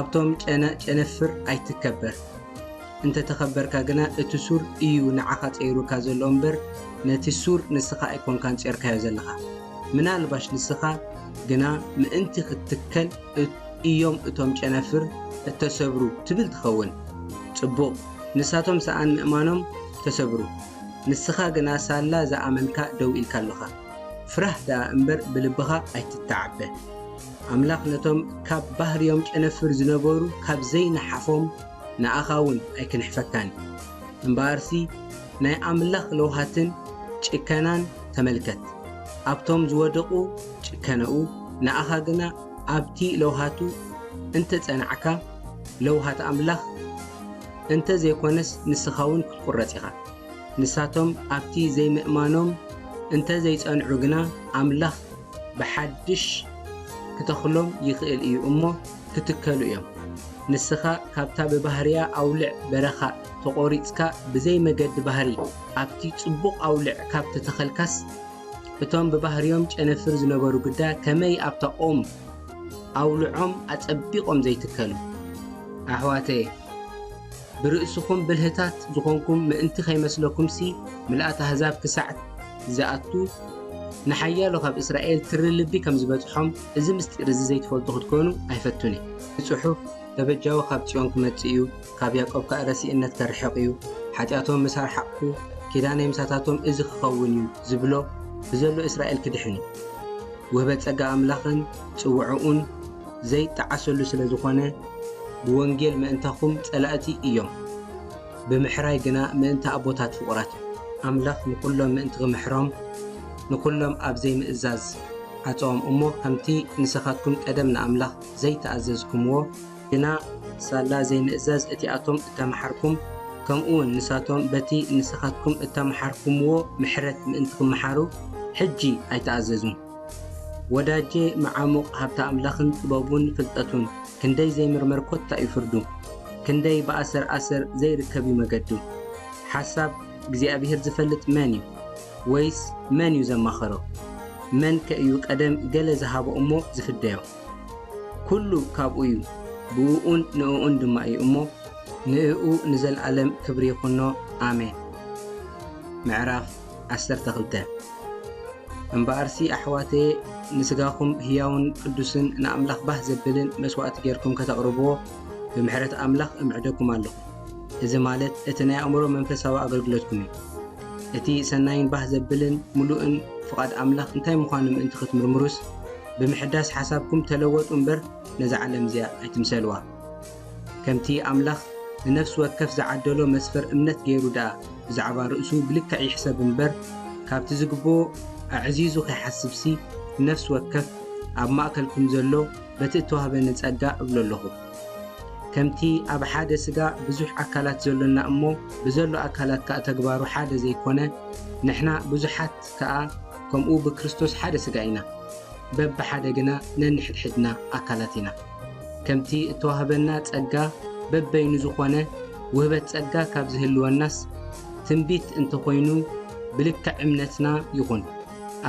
ኣብቶም ጨነ ጨነፍር ኣይትከበር። እንተተኸበርካ ግና እቲ ሱር እዩ ንዓኻ ጸይሩካ ዘሎ እምበር ነቲ ሱር ንስኻ ኣይኮንካን ጸርካዮ ዘለኻ። ምናልባሽ ንስኻ ግና ምእንቲ ክትትከል እዮም እቶም ጨነፍር እተሰብሩ ትብል ትኸውን። ጽቡቕ፣ ንሳቶም ሰኣን ምእማኖም ተሰብሩ። ንስኻ ግና ሳላ ዝኣመንካ ደው ኢልካ ኣለኻ። ፍራህ ደኣ እምበር ብልብኻ ኣይትተዓበ። ኣምላኽ ነቶም ካብ ባህርዮም ጨነፍር ዝነበሩ ካብ ዘይነሓፎም ንኣኻ እውን ኣይክንሕፈካን እዩ። እምበኣርሲ ናይ ኣምላኽ ለውሃትን ጭከናን ተመልከት። ኣብቶም ዝወደቑ ጭከነኡ፣ ንኣኻ ግና ኣብቲ ለውሃቱ እንተ ጸናዕካ፣ ለውሃት ኣምላኽ እንተ ዘይኮነስ ንስኻ እውን ክትቁረጽ ኢኻ። ንሳቶም ኣብቲ ዘይምእማኖም እንተ ዘይጸንዑ ግና ኣምላኽ ብሓድሽ ክተኽሎም ይኽእል እዩ እሞ ክትከሉ እዮም። ንስኻ ካብታ ብባህርያ ኣውልዕ በረኻ ተቖሪጽካ ብዘይ መገዲ ባህሪ ኣብቲ ጽቡቕ ኣውልዕ ካብ ተተኸልካስ እቶም ብባህርዮም ጨነፍር ዝነበሩ ግዳ ከመይ ኣብታ ኦም ኣውልዖም ኣጸቢቖም ዘይትከሉ። ኣሕዋተየ፣ ብርእስኹም ብልህታት ዝኾንኩም ምእንቲ ከይመስለኩምሲ ምልኣት ኣህዛብ ክሳዕ ዝኣቱ ንሓያሎ ካብ እስራኤል ትሪ ልቢ ከም ዝበጽሖም እዚ ምስጢር እዚ ዘይትፈልጡ ክትኮኑ ኣይፈቱን እየ። እቲ ጽሑፍ ተበጃዊ ካብ ጽዮን ክመጽእ እዩ፣ ካብ ያዕቆብ ከኣ ረሲእነት ከርሕቕ እዩ። ሓጢኣቶም ምስ ኣርሓቕኩ ኪዳነይ ምሳታቶም እዚ ክኸውን እዩ ዝብሎ ብዘሎ እስራኤል ክድሕን እዩ። ውህበት ጸጋ ኣምላኽን ጽውዕኡን ዘይጠዓሰሉ ስለ ዝኾነ ብወንጌል ምእንታኹም ጸላእቲ እዮም፣ ብምሕራይ ግና ምእንቲ ኣቦታት ፍቑራት እዮም። ኣምላኽ ንኹሎም ምእንቲ ክምሕሮም ንኹሎም ኣብ ዘይምእዛዝ ዓጸዎም እሞ ከምቲ ንስኻትኩም ቀደም ንኣምላኽ ዘይተኣዘዝኩምዎ ግና ሳላ ዘይምእዛዝ እቲኣቶም እተመሓርኩም ከምኡ እውን ንሳቶም በቲ ንስኻትኩም እተመሓርኩምዎ ምሕረት ምእንቲ ክመሓሩ ሕጂ ኣይተኣዘዙን። ወዳጄ መዓሙቕ ሃብቲ ኣምላኽን ጥበቡን ፍልጠቱን ክንደይ ዘይምርመር ኮታ እዩ ፍርዱ፣ ክንደይ ብኣሰር ኣሰር ዘይርከብ እዩ መገዱ። ሓሳብ እግዚኣብሄር ዝፈልጥ መን እዩ? ወይስ መን እዩ ዘማኸሮ? መን ከ እዩ ቀደም ገለ ዝሃቦ እሞ ዝፍደዮ? ኩሉ ካብኡ እዩ፣ ብእኡን ንእኡን ድማ እዩ እሞ፣ ንእኡ ንዘለኣለም ክብሪ ይኹኖ። ኣሜን። ምዕራፍ ዓሰርተ ክልተ። እምበኣርሲ ኣሕዋተየ፣ ንስጋኹም ህያውን ቅዱስን ንኣምላኽ ባህ ዘብልን መስዋእቲ ጌርኩም ከተቕርብዎ ብምሕረት ኣምላኽ እምዕደኩም ኣለኹ። እዚ ማለት እቲ ናይ ኣእምሮ መንፈሳዊ ኣገልግሎትኩም እዩ። እቲ ሰናይን ባህ ዘብልን ምሉእን ፍቓድ ኣምላኽ እንታይ ምዃኑ ምእንቲ ክትምርምሩስ፣ ብምሕዳስ ሓሳብኩም ተለወጡ እምበር ነዛ ዓለም እዚኣ ኣይትምሰልዋ። ከምቲ ኣምላኽ ንነፍሲ ወከፍ ዝዓደሎ መስፈር እምነት ገይሩ ደኣ ብዛዕባ ርእሱ ብልክዕ ይሕሰብ እምበር፣ ካብቲ ዝግብኦ ኣዕዚዙ ከይሓስብሲ፣ ንነፍሲ ወከፍ ኣብ ማእከልኩም ዘሎ በቲ እተዋህበኒ ጸጋ እብሎ ኣለኹ። ከምቲ ኣብ ሓደ ስጋ ብዙሕ ኣካላት ዘሎና እሞ ብዘሎ ኣካላት ከኣ ተግባሩ ሓደ ዘይኮነ፣ ንሕና ብዙሓት ከኣ ከምኡ ብክርስቶስ ሓደ ስጋ ኢና፣ በብሓደ ግና ነንሕድሕድና ኣካላት ኢና። ከምቲ እተዋህበና ጸጋ በበይኑ ዝኾነ፣ ውህበት ጸጋ ካብ ዝህልወናስ፣ ትንቢት እንተኾይኑ ብልክዕ እምነትና ይኹን፣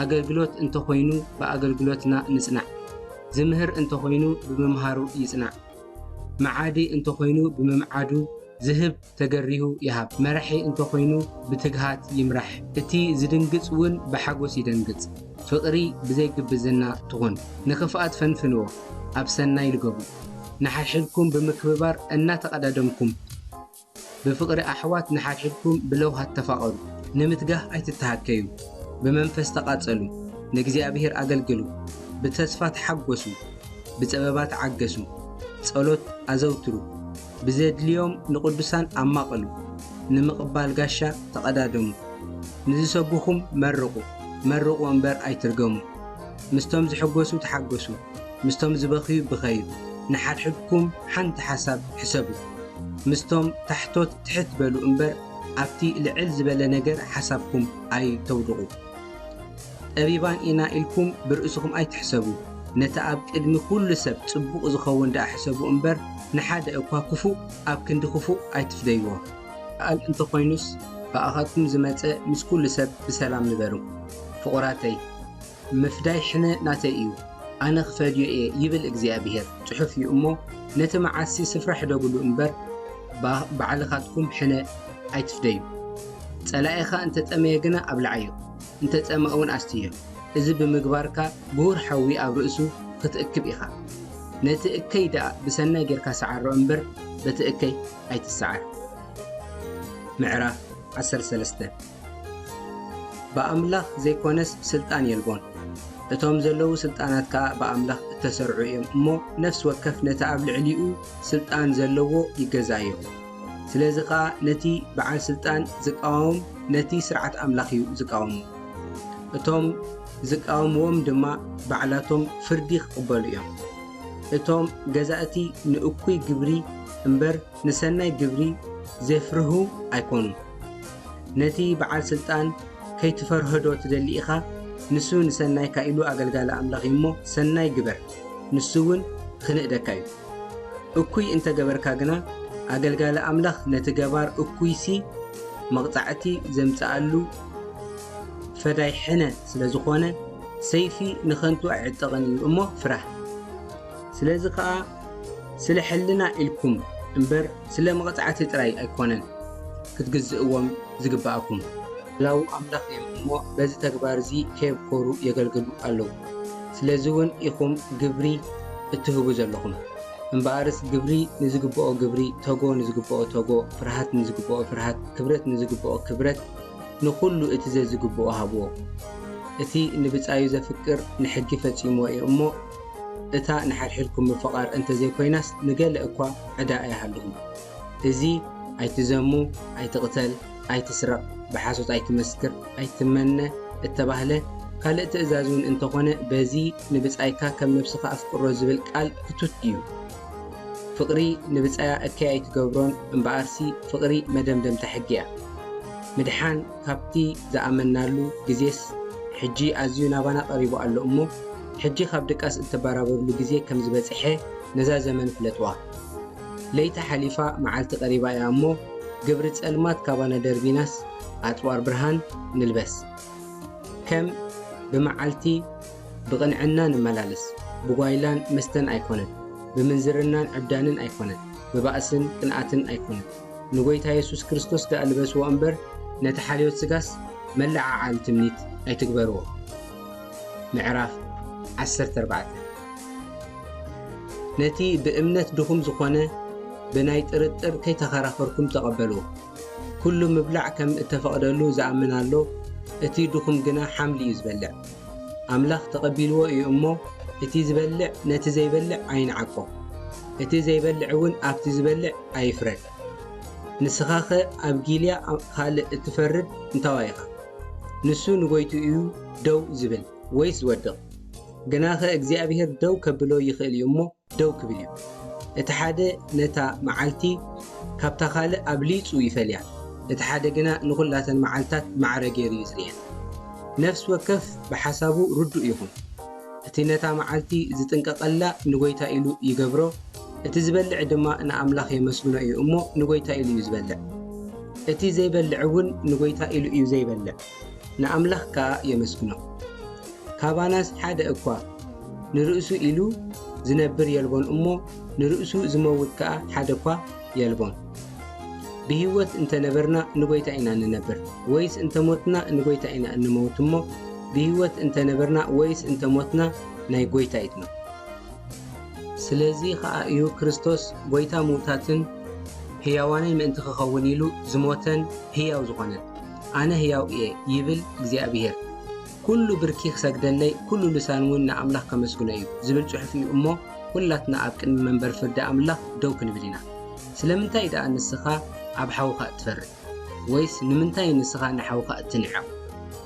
ኣገልግሎት እንተኾይኑ ብኣገልግሎትና ንጽናዕ፣ ዝምህር እንተኾይኑ ብምምሃሩ ይጽናዕ፣ መዓዲ እንተኾይኑ ብምምዓዱ፣ ዝህብ ተገሪሁ ይሃብ፣ መራሒ እንተኾይኑ ብትግሃት ይምራሕ። እቲ ዝድንግጽ እውን ብሓጎስ ይደንግጽ። ፍቕሪ ብዘይ ግብዝና ትኹን። ንኽፍኣት ፈንፍንዎ፣ ኣብ ሰናይ ልገቡ። ንሓድሕድኩም ብምክብባር እናተቐዳደምኩም፣ ብፍቕሪ ኣሕዋት ንሓድሕድኩም ብለውሃት ተፋቐሩ። ንምትጋህ ኣይትተሃከዩ። ብመንፈስ ተቓጸሉ። ንእግዚኣብሔር ኣገልግሉ። ብተስፋ ተሓጎሱ። ብጸበባ ተዓገሱ። ጸሎት ኣዘውትሩ። ብዘድልዮም ንቕዱሳን ኣማቕሉ። ንምቕባል ጋሻ ተቐዳደሙ። ንዝሰጉኹም መርቑ። መርቑ እምበር ኣይትርገሙ። ምስቶም ዝሕጎሱ ተሓጎሱ። ምስቶም ዝበኽዩ ብኸዩ። ንሓድሕድኩም ሓንቲ ሓሳብ ሕሰቡ። ምስቶም ታሕቶት ትሕት በሉ እምበር ኣብቲ ልዕል ዝበለ ነገር ሓሳብኩም ኣይተውድቑ። ጠቢባን ኢና ኢልኩም ብርእስኹም ኣይትሕሰቡ። ነቲ ኣብ ቅድሚ ኩሉ ሰብ ጽቡቕ ዝኸውን ደኣ ሕሰቡ እምበር፣ ንሓደ እኳ ክፉእ ኣብ ክንዲ ክፉእ ኣይትፍደይዎ። ከኣል እንተኾይኑስ፣ ብኣኻትኩም ዝመጸ ምስ ኩሉ ሰብ ብሰላም ንበሩ። ፍቑራተይ፣ ምፍዳይ ሕነ ናተይ እዩ፣ ኣነ ክፈድዮ እየ ይብል እግዚኣብሄር፣ ጽሑፍ እዩ እሞ፣ ነቲ መዓሲ ስፍራ ሕደጉሉ እምበር፣ ባ-፣ ባዕልኻትኩም ሕነ ኣይትፍደዩ። ጸላኢኻ እንተ ጠመየ ግና ኣብልዓዮ፣ እንተ ጸምአ እውን ኣስትዮ። እዚ ብምግባርካ ግሁር ሓዊ ኣብ ርእሱ ክትእክብ ኢኻ። ነቲ እከይ ደኣ ብሰናይ ጌርካ ሰዓሮ እምበር፣ በቲ እከይ ኣይትሰዓር። ምዕራፍ ዓሰርተ ሰለስተ። ብኣምላኽ ዘይኮነስ ስልጣን የልቦን። እቶም ዘለዉ ስልጣናት ከኣ ብኣምላኽ እተሰርዑ እዮም እሞ፣ ነፍሲ ወከፍ ነቲ ኣብ ልዕሊኡ ስልጣን ዘለዎ ይገዛእዮ። ስለዚ ኸኣ ነቲ በዓል ስልጣን ዝቃወም ነቲ ስርዓት ኣምላኽ እዩ ዝቃወሞ። እቶም ዝቃወምዎም ድማ ባዕላቶም ፍርዲ ክቕበሉ እዮም። እቶም ገዛእቲ ንእኩይ ግብሪ እምበር ንሰናይ ግብሪ ዜፍርሁ ኣይኮኑን። ነቲ በዓል ስልጣን ከይትፈርሆዶ ትደሊ ኢኻ? ንሱ ንሰናይካ ኢሉ ኣገልጋሊ ኣምላኽ እዩ እሞ፣ ሰናይ ግበር፣ ንሱ እውን ኽንእደካ እዩ። እኩይ እንተ ገበርካ ግና፣ ኣገልጋሊ ኣምላኽ ነቲ ገባር እኩይሲ መቕጻዕቲ ዘምጽኣሉ ፈዳይ ሕነ ስለ ዝኾነ፣ ሰይፊ ንኸንቱ ኣይዕጠቕን እዩ እሞ ፍራህ። ስለዚ ኸኣ ስለ ሕልና ኢልኩም እምበር ስለ መቕጻዕቲ ጥራይ ኣይኮነን ክትግዝእዎም ዝግብኣኩም። ላው ኣምላኽ እዮም እሞ በዚ ተግባር እዚ ከየብኮሩ የገልግሉ ኣለዉ። ስለዚ እውን ኢኹም ግብሪ እትህቡ ዘለኹም። እምበኣርስ ግብሪ ንዝግብኦ ግብሪ፣ ተጎ ንዝግብኦ ተጎ፣ ፍርሃት ንዝግብኦ ፍርሃት፣ ክብረት ንዝግብኦ ክብረት፣ ንኹሉ እቲ ዘዝግብኦ ሃብዎ። እቲ ንብጻዩ ዘፍቅር ንሕጊ ፈጺምዎ እዩ እሞ፣ እታ ንሓድሕድኩም ምፍቓር እንተ ዘይኮይናስ፣ ንገለ እኳ ዕዳ ኣይሃልኹም። እዚ ኣይትዘሙ፣ ኣይትቕተል፣ ኣይትስረቕ፣ ብሓሶት ኣይትመስክር፣ ኣይትመነ እተባህለ ካልእ ትእዛዝ እውን እንተኾነ፣ በዚ ንብጻይካ ከም ነብስኻ ኣፍቅሮ ዝብል ቃል ክቱት እዩ። ፍቕሪ ንብጻያ እከይ ኣይትገብሮን፣ እምበኣርሲ ፍቕሪ መደምደምታ ሕጊ እያ። ምድሓን ካብቲ ዝኣመንናሉ ግዜስ ሕጂ ኣዝዩ ናባና ቀሪቡ ኣሎ እሞ፣ ሕጂ ካብ ድቃስ እተበራበሩሉ ግዜ ከም ዝበጽሐ ነዛ ዘመን ፍለጥዋ። ለይቲ ሓሊፋ መዓልቲ ቀሪባ እያ እሞ፣ ግብሪ ጸልማት ካባና ደርቢናስ ኣጽዋር ብርሃን ንልበስ። ከም ብመዓልቲ ብቕንዕና ንመላለስ፣ ብጓይላን መስተን ኣይኮነን፣ ብምንዝርናን ዕብዳንን ኣይኮነን፣ ብባእስን ቅንኣትን ኣይኮነን። ንጎይታ የሱስ ክርስቶስ ደኣ ልበስዎ እምበር፣ ነቲ ሓልዮት ስጋስ መለዓዓሊ ትምኒት ኣይትግበርዎ። ምዕራፍ ዓሰርተ ኣርባዕተ። ነቲ ብእምነት ድኹም ዝኾነ ብናይ ጥርጥር ከይተኸራኸርኩም ተቐበልዎ። ኩሉ ምብላዕ ከም እተፈቕደሉ ዝኣምን ኣሎ፣ እቲ ድኹም ግና ሓምሊ እዩ ዝበልዕ። ኣምላኽ ተቐቢልዎ እዩ እሞ፣ እቲ ዝበልዕ ነቲ ዘይበልዕ ኣይንዓቆ፣ እቲ ዘይበልዕ እውን ኣብቲ ዝበልዕ ኣይፍረድ። ንስኻኸ ኣብ ጊልያ ካልእ እትፈርድ እንታዋይ ኢኻ? ንሱ ንጎይትኡ እዩ ደው ዝብል ወይስ ዝወድቕ? ግናኸ እግዚኣብሄር ደው ከብሎ ይኽእል እዩ እሞ፣ ደው ክብል እዩ። እቲ ሓደ ነታ መዓልቲ ካብታ ካልእ ኣብሊጹ ይፈልያ፣ እቲ ሓደ ግና ንኹላተን መዓልታት ማዕረ ገይሩ እዩ ዝርእየን። ነፍሲ ወከፍ ብሓሳቡ ርዱእ ይኹን። እቲ ነታ መዓልቲ ዝጥንቀቐላ ንጎይታ ኢሉ ይገብሮ፣ እቲ ዝበልዕ ድማ ንኣምላኽ የመስግኖ እዩ እሞ ንጎይታ ኢሉ እዩ ዝበልዕ። እቲ ዘይበልዕ እውን ንጎይታ ኢሉ እዩ ዘይበልዕ፣ ንኣምላኽ ከኣ የመስግኖ። ካባናስ ሓደ እኳ ንርእሱ ኢሉ ዝነብር የልቦን እሞ፣ ንርእሱ ዝመውት ከኣ ሓደ እኳ የልቦን። ብህይወት እንተ ነበርና ንጎይታ ኢና እንነብር፣ ወይስ እንተ ሞትና ንጎይታ ኢና እንመውት እሞ፣ ብህይወት እንተ ነበርና ወይስ እንተ ሞትና ናይ ጎይታ ኢትና። ስለዚ ኸኣ እዩ ክርስቶስ ጎይታ ምዉታትን ህያዋንን ምእንቲ ክኸውን ኢሉ ዝሞተን ህያው ዝኾነን። ኣነ ህያው እየ ይብል እግዚኣብሄር። ኩሉ ብርኪ ክሰግደለይ፣ ኩሉ ልሳን እውን ንኣምላኽ ከመስግኖ እዩ ዝብል ጽሑፍ እዩ እሞ፣ ኩላትና ኣብ ቅድሚ መንበር ፍርዲ ኣምላኽ ደው ክንብል ኢና። ስለምንታይ ደኣ ንስኻ ኣብ ሓውኻ እትፈርድ? ወይስ ንምንታይ ንስኻ ንሓውኻ እትንዕቕ?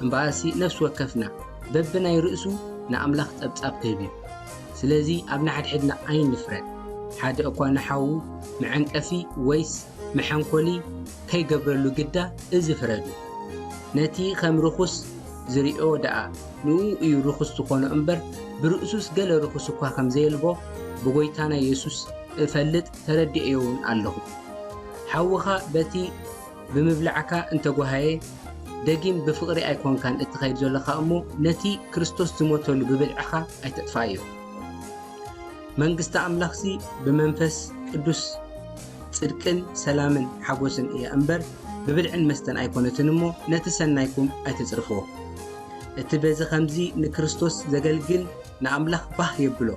እምበኣርሲ ነፍሲ ወከፍና በብናይ ርእሱ ንኣምላኽ ጸብጻብ ክህብ እዩ። ስለዚ ኣብ ንሓድሕድና ኣይንፍረድ። ሓደ እኳ ንሓዉ መዐንቀፊ ወይስ መሐንኮሊ ከይገብረሉ ግዳ እዚ ፍረዱ። ነቲ ከም ርኹስ ዝርእዮ ደኣ ንኡ እዩ ርኹስ ዝኾኖ እምበር፣ ብርእሱስ ገለ ርኹስ እኳ ከም ዘየልቦ ብጎይታና የሱስ እፈልጥ ተረዲኤዮ እውን ኣለኹ። ሓውኻ በቲ ብምብላዕካ እንተጓሃየ፣ ደጊም ብፍቕሪ ኣይኮንካን እትኸይድ ዘለኻ እሞ፣ ነቲ ክርስቶስ ዝሞተሉ ብብልዕኻ ኣይተጥፍኣዮ። መንግስቲ ኣምላኽሲ ብመንፈስ ቅዱስ ጽድቅን ሰላምን ሓጎስን እያ እምበር፣ ብብልዕን መስተን ኣይኮነትን እሞ፣ ነቲ ሰናይኩም ኣይተጽርፍዎ። እቲ በዚ ኸምዚ ንክርስቶስ ዘገልግል ንኣምላኽ ባህ የብሎ፣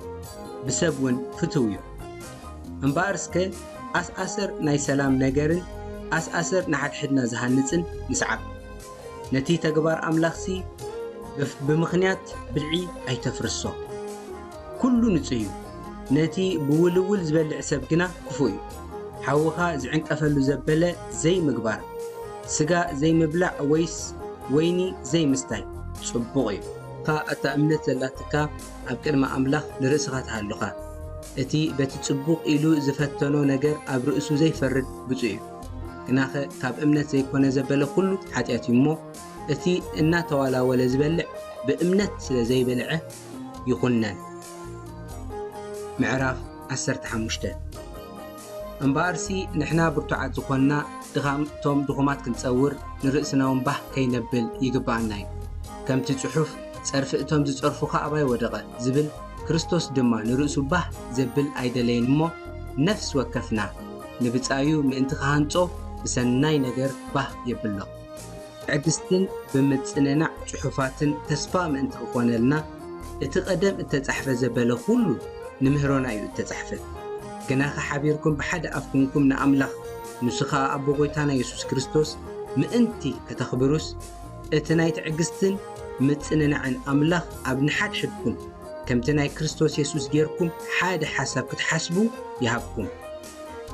ብሰብ እውን ፍትው እዩ። እምበኣር እስከ ኣስኣሰር ናይ ሰላም ነገርን ኣስኣሰር ንሓድሕድና ዝሃንጽን ንስዓብ። ነቲ ተግባር ኣምላኽሲ ብፍ-፣ ብምኽንያት ብልዒ ኣይተፍርሶ። ኩሉ ንጹህ እዩ። ነቲ ብውልውል ዝበልዕ ሰብ ግና ክፉእ እዩ። ሓውኻ ዝዕንቀፈሉ ዘበለ ዘይምግባር፣ ስጋ ዘይምብላዕ ወይስ ወይኒ ዘይምስታይ ጽቡቕ እዩ። እታ እምነት ዘላትካ ኣብ ቅድሚ ኣምላኽ ንርእስኻ ትሃሉኻ። እቲ በቲ ጽቡቕ ኢሉ ዝፈተኖ ነገር ኣብ ርእሱ ዘይፈርድ ብፁዕ እዩ። ግናኸ ካብ እምነት ዘይኮነ ዘበለ ኩሉ ሓጢኣት እዩ እሞ፣ እቲ እናተዋላወለ ዝበልዕ ብእምነት ስለ ዘይበልዐ ይኹነን። ምዕራፍ ዓሰርተ ሓሙሽተ። እምበኣርሲ ንሕና ብርቱዓት ዝኾንና ድኻም እቶም ድኹማት ክንጸውር ንርእስና እውን ባህ ከይነብል ይግብኣና እዩ። ከምቲ ጽሑፍ፣ "ጸርፊ እቶም ዝጸርፉኻ ኣባይ ወደቐ" ዝብል፣ ክርስቶስ ድማ ንርእሱ ባህ ዘብል ኣይደለየን እሞ፣ ነፍሲ ወከፍና ንብጻዩ ምእንቲ ክሃንጾ ብሰናይ ነገር ባህ የብሎ። ትዕግስትን ብምጽንናዕ ጽሑፋትን ተስፋ ምእንቲ ክኾነልና፣ እቲ ቀደም እተጻሕፈ ዘበለ ኩሉ ንምህሮና እዩ እተጻሕፈ። ግናኸ ሓቢርኩም ብሓደ ኣፍ ኩንኩም ንኣምላኽ፣ ንሱ ኸኣ ኣቦ ጐይታና የሱስ ክርስቶስ ምእንቲ ከተኽብሩስ፣ እቲ ናይ ትዕግስትን ምጽንናዕን ኣምላኽ ኣብ ንሓድሕድኩም ከምቲ ናይ ክርስቶስ የሱስ ጌርኩም ሓደ ሓሳብ ክትሓስቡ ይሃብኩም።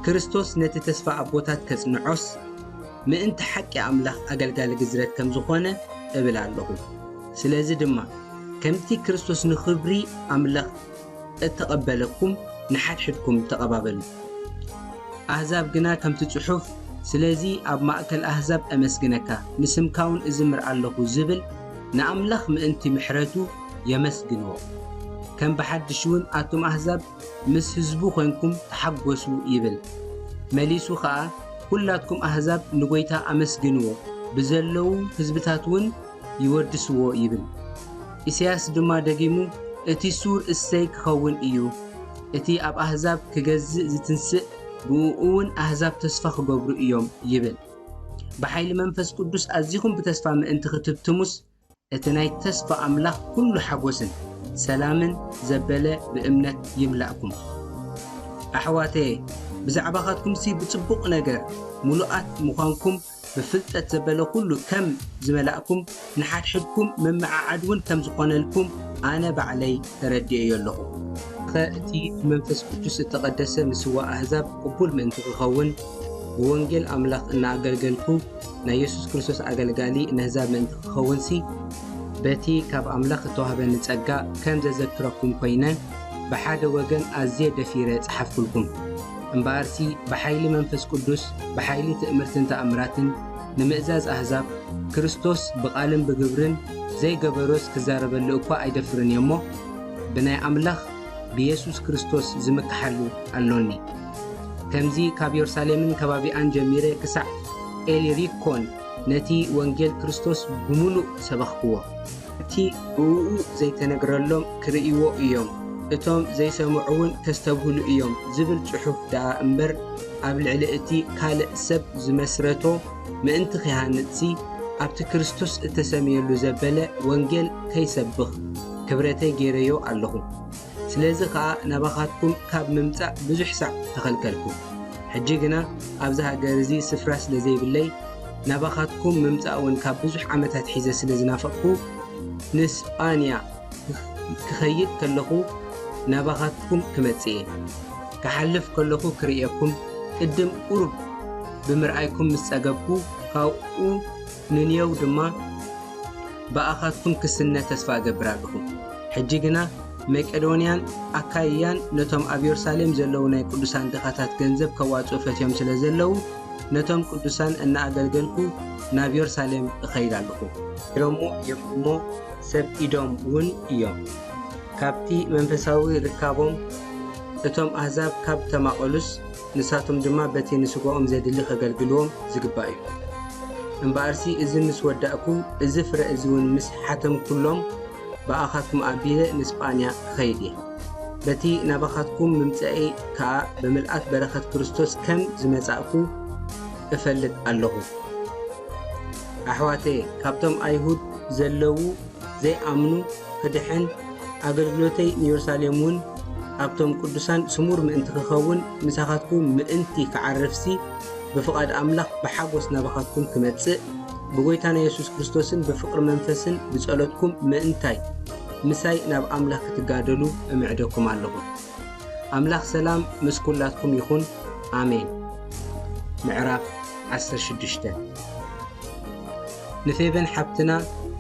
ክርስቶስ ነቲ ተስፋ ኣቦታት ከጽንዖስ፣ ምእንቲ ሓቂ ኣምላኽ ኣገልጋሊ ግዝረት ከም ዝኾነ እብል ኣለኹ። ስለዚ ድማ፣ ከምቲ ክርስቶስ ንኽብሪ ኣምላኽ እተቐበለኩም፣ ንሓድሕድኩም ተቐባበሉ። ኣህዛብ ግና ከምቲ ጽሑፍ፣ "ስለዚ ኣብ ማእከል ኣህዛብ እመስግነካ፣ ንስምካ እውን እዝምር ኣለኹ" ዝብል፣ ንኣምላኽ ምእንቲ ምሕረቱ የመስግንዎ። ከም ብሓድሽ እውን ኣቱም ኣህዛብ ምስ ህዝቡ ኮይንኩም ተሓጎሱ ይብል። መሊሱ ኸኣ፣ "ኩላትኩም ኣህዛብ ንጎይታ ኣመስግንዎ፣ ብዘለዉ ህዝብታት እውን ይወድስዎ" ይብል። ኢሳያስ ድማ ደጊሙ፣ "እቲ ሱር እሰይ ክኸውን እዩ፣ እቲ ኣብ ኣህዛብ ክገዝእ ዝትንስእ ብእኡ እውን ኣህዛብ ተስፋ ክገብሩ እዮም" ይብል። ብሓይሊ መንፈስ ቅዱስ ኣዚኹም ብተስፋ ምእንቲ ክትብትሙስ፣ እቲ ናይ ተስፋ ኣምላኽ ኩሉ ሓጎስን ሰላምን ዘበለ ብእምነት ይምላእኩም። ኣሕዋተየ፣ ብዛዕባኻትኩምሲ ብጽቡቕ ነገር ምሉኣት ምዃንኩም ብፍልጠት ዘበለ ኩሉ ከም ዝመላእኩም፣ ንሓድሕድኩም መመዓዓድ እውን ከም ዝኾነልኩም ኣነ ባዕለይ ተረዲኤዮ ኣለኹ። ከ እቲ ብመንፈስ ቅዱስ እተቐደሰ ምስዋ ኣህዛብ ቅቡል ምእንቲ ክኸውን፣ ብወንጌል ኣምላኽ እናኣገልገልኩ፣ ናይ የሱስ ክርስቶስ ኣገልጋሊ ነህዛብ ምእንቲ ክኸውንሲ፣ በቲ ካብ ኣምላኽ እተዋህበኒ ጸጋ ከም ዘዘክረኩም ኮይነ፣ ብሓደ ወገን ኣዝየ ደፊረ ጸሓፍኩልኩም። እምበኣርሲ ብሓይሊ መንፈስ ቅዱስ፣ ብሓይሊ ትእምርትን ተኣምራትን፣ ንምእዛዝ ኣህዛብ፣ ክርስቶስ ብቓልን ብግብርን ዘይገበሮስ ክዛረበሉ እኳ ኣይደፍርን እየ እሞ፣ ብናይ ኣምላኽ ብየሱስ ክርስቶስ ዝምክሓሉ ኣሎኒ። ከምዚ ካብ የሩሳሌምን ከባቢኣን ጀሚረ ክሳዕ ኤሊሪኮን ነቲ ወንጌል ክርስቶስ ብምሉእ ሰበኽክዎ። እቲ ብእኡ ዘይተነግረሎም ክርእይዎ እዮም፣ እቶም ዘይሰምዑ እውን ከስተብህሉ እዮም ዝብል ጽሑፍ ደኣ እምበር፣ ኣብ ልዕሊ እቲ ካልእ ሰብ ዝመስረቶ ምእንቲ ኺሃንጽሲ፣ ኣብቲ ክርስቶስ እተሰምየሉ ዘበለ ወንጌል ከይሰብኽ ክብረተይ ገይረዮ ኣለኹ። ስለዚ ኸኣ ናባኻትኩም ካብ ምምጻእ ብዙሕ ሳዕ ተኸልከልኩ። ሕጂ ግና ኣብዚ ሃገር እዚ ስፍራ ስለ ዘይብለይ፣ ናባኻትኩም ምምጻእ እውን ካብ ብዙሕ ዓመታት ሒዘ ስለ ዝናፈቕኩ፣ ንስጳንያ ክኸይድ ከለኹ ናባኻትኩም ክመጽእ እየ። ክሓልፍ ከለኹ ክርእየኩም፣ ቅድም ቁሩብ ብምርኣይኩም ምስ ጸገብኩ፣ ካብኡ ንንየው ድማ ብኣኻትኩም ክስነ ተስፋ እገብር ኣለኹ። ሕጂ ግና መቄዶንያን ኣካይያን ነቶም ኣብ የሩሳሌም ዘለዉ ናይ ቅዱሳን ድኻታት ገንዘብ ከዋጽኡ ፈትዮም ስለ ዘለዉ፣ ነቶም ቅዱሳን እናኣገልገልኩ ናብ የሩሳሌም እኸይድ ኣለኹ። ኢዶሞ እዮም እሞ ሰብ ኢዶም እውን እዮም። ካብቲ መንፈሳዊ ርካቦም እቶም ኣህዛብ ካብ ተማቐሉስ፣ ንሳቶም ድማ በቲ ንስጋኦም ዘድሊ ከገልግልዎም ዝግባእ እዩ። እምበኣርሲ እዚ ምስ ወዳእኩ፣ እዚ ፍረ እዚ እውን ምስ ሓተምኩሎም፣ ብኣኻትኩም ኣቢለ ንስጳንያ ክኸይድ እየ። በቲ ናባኻትኩም ምምጸኤይ ከኣ ብምልኣት በረኸት ክርስቶስ ከም ዝመጻእኩ እፈልጥ ኣለኹ። ኣሕዋተየ፣ ካብቶም ኣይሁድ ዘለዉ ዘይኣምኑ ክድሕን፣ ኣገልግሎተይ ንየሩሳሌም እውን ኣብቶም ቅዱሳን ስሙር ምእንቲ ክኸውን፣ ምሳኻትኩም ምእንቲ ክዓርፍሲ፣ ብፍቓድ ኣምላኽ ብሓጎስ ናባኻትኩም ክመጽእ፣ ብጎይታና የሱስ ክርስቶስን ብፍቕሪ መንፈስን ብጸሎትኩም ምእንታይ ምሳይ ናብ ኣምላኽ ክትጋደሉ እምዕደኩም ኣለኹ። ኣምላኽ ሰላም ምስ ኩላትኩም ይኹን። ኣሜን። ምዕራፍ ዓሰርተ ሽዱሽተ። ንፌበን ሓብትና፣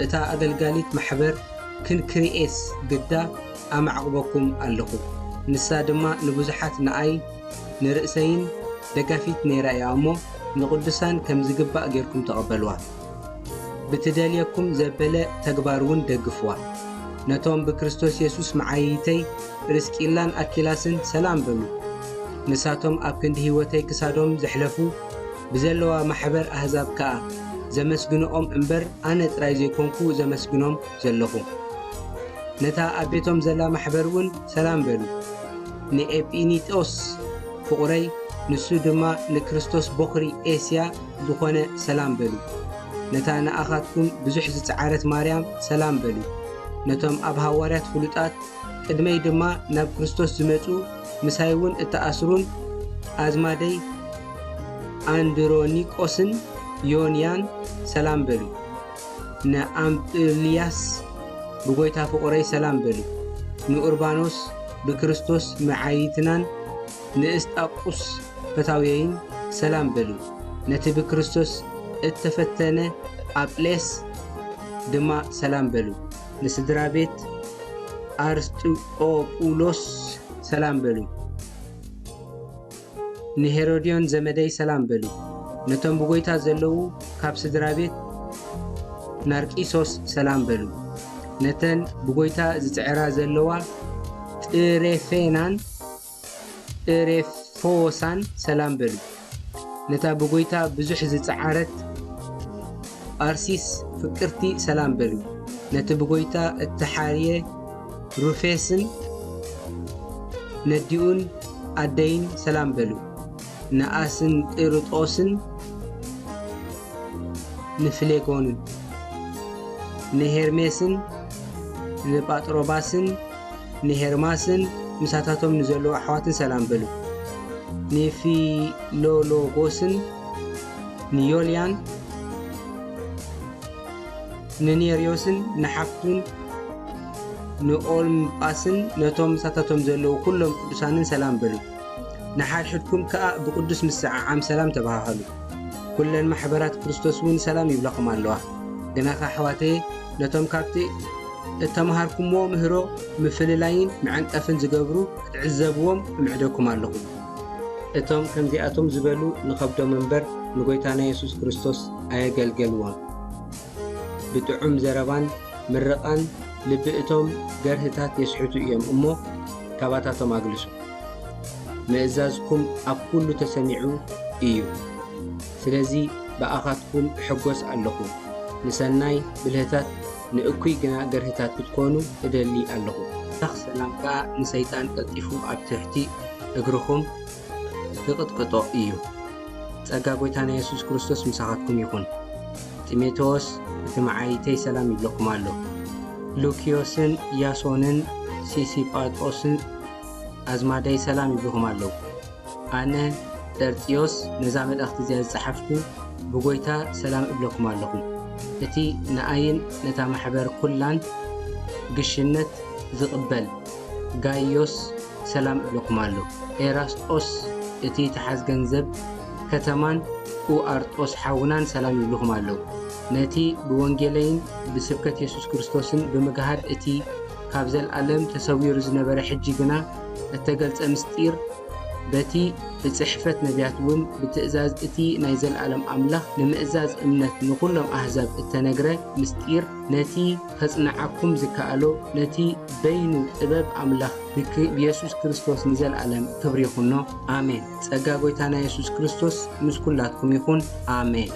እታ ኣገልጋሊት ማሕበር ክንክሪኤስ ግዳ ኣማዕቕበኩም ኣለኹ። ንሳ ድማ ንብዙሓት ንኣይ ንርእሰይን ደጋፊት ነይራ እያ እሞ፣ ንቕዱሳን ከም ዝግባእ ጌርኩም ተቐበልዋ። ብትደልየኩም ዘበለ ተግባር እውን ደግፍዋ። ነቶም ብክርስቶስ የሱስ መዓይይተይ ጵርስቂላን ኣኪላስን ሰላም በሉ። ንሳቶም ኣብ ክንዲ ህይወተይ ክሳዶም ዘሕለፉ፣ ብዘለዋ ማሕበር ኣህዛብ ከኣ ዘመስግንኦም እምበር፣ ኣነ ጥራይ ዘይኮንኩ ዘመስግኖም ዘለኹ። ነታ ኣብ ቤቶም ዘላ ማሕበር እውን ሰላም በሉ። ንኤጲኒጦስ ፍቑረይ፣ ንሱ ድማ ንክርስቶስ ቦኽሪ ኤስያ ዝኾነ ሰላም በሉ። ነታ ንኣኻትኩም ብዙሕ ዝጸዓረት ማርያም ሰላም በሉ። ነቶም ኣብ ሃዋርያት ፍሉጣት፣ ቅድመይ ድማ ናብ ክርስቶስ ዝመጹ፣ ምሳይ እውን እተኣስሩን ኣዝማደይ ኣንድሮኒቆስን ዮንያን ሰላም በሉ። ንኣምጵልያስ ብጎይታ ፍቑረይ ሰላም በሉ። ንኡርባኖስ ብክርስቶስ መዓይትናን ንእስጣቁስ ፈታውየይን ሰላም በሉ። ነቲ ብክርስቶስ እተፈተነ ኣጵሌስ ድማ ሰላም በሉ። ንስድራ ቤት ኣርስጢቆপুሎስ ሰላም በሉ። ንሄሮድዮን ዘመደይ ሰላም በሉ። ነቶም ብጎይታ ዘለዉ ካብ ስድራ ቤት ናርቂሶስ ሰላም በሉ። ነተን ብጎይታ ዝጽዕራ ዘለዋ ጥሬፌናን ጥሬፎሳን ሰላም በሉ። ነታ ብጎይታ ብዙሕ ዝጸዓረት ጳርሲስ ፍቅርቲ ሰላም በሉ። ነቲ ብጎይታ እተሓርየ ሩፌስን ነዲኡን ኣደይን ሰላም በሉ። ንኣስንቅርጦስን ንፍሌጎንን ንሄርሜስን ንጳጥሮባስን ንሄርማስን ምሳታቶም ንዘለዉ ኣሕዋትን ሰላም በሉ። ንፊሎሎጎስን ንዮልያን ንኔርዮስን ንሓፍቱን ንኦልምጳስን ነቶም ምሳታቶም ዘለዉ ኩሎም ቅዱሳንን ሰላም በሉ። ንሓድሕድኩም ከኣ ብቅዱስ ምስዓዓም ሰላም ተባሃሃሉ። ኩለን ማሕበራት ክርስቶስ እውን ሰላም ይብላኹም ኣለዋ። ግናኸ ኣሕዋተየ፣ ነቶም ካብቲ እተምሃርኩምዎ ምህሮ ምፍልላይን መዐንቀፍን ዝገብሩ ክትዕዘብዎም እምዕደኩም ኣለኹ። እቶም ከምዚኣቶም ዝበሉ ንኸብዶም እምበር ንጎይታና የሱስ ክርስቶስ ኣየገልገልዎን። ብጥዑም ዘረባን ምርቓን ልቢ እቶም ገርህታት የስሕቱ እዮም እሞ፣ ካባታቶም ኣግልሱ። ምእዛዝኩም ኣብ ኩሉ ተሰሚዑ እዩ። ስለዚ ብኣኻትኩም እሕጎስ ኣለኹ። ንሰናይ ብልህታት፣ ንእኩይ ግና ገርህታት ክትኮኑ እደሊ ኣለኹ። ኣምላኽ ሰላም ከኣ ንሰይጣን ቀልጢፉ ኣብ ትሕቲ እግርኹም ክቕጥቅጦ እዩ። ጸጋ ጐይታና የሱስ ክርስቶስ ምሳኻትኩም ይኹን። ጢሞቴዎስ እቲ መዓይይተይ ሰላም ይብለኩም ኣሎ። ሉክዮስን ያሶንን ሲሲጳጦስን ኣዝማደይ ሰላም ይብልኹም ኣለዉ። ኣነ ጤርጥዮስ ነዛ መልእኽቲ እዚኣ ዝጸሓፍኩ ብጐይታ ሰላም እብለኩም ኣለኹ። እቲ ንኣይን ነታ ማሕበር ኵላን ግሽነት ዝቕበል ጋይዮስ ሰላም እብለኩም ኣሎ። ኤራስጦስ እቲ ተሓዝ ገንዘብ ከተማን ኡኣርጦስ ሓውናን ሰላም ይብልኹም ኣለዉ። ነቲ ብወንጌለይን ብስብከት የሱስ ክርስቶስን ብምግሃድ እቲ ካብ ዘልኣለም ተሰዊሩ ዝነበረ ሕጂ ግና እተገልጸ ምስጢር በቲ ብጽሕፈት ነቢያት እውን ብትእዛዝ እቲ ናይ ዘለኣለም ኣምላኽ ንምእዛዝ እምነት ንኹሎም ኣህዛብ እተነግረ ምስጢር፣ ነቲ ከጽንዓኩም ዝከኣሎ፣ ነቲ በይኑ ጥበብ ኣምላኽ ብክ-፣ ብየሱስ ክርስቶስ ንዘለኣለም ክብሪ ይኹኖ። ኣሜን። ጸጋ ጐይታና የሱስ ክርስቶስ ምስ ኩላትኩም ይኹን። ኣሜን።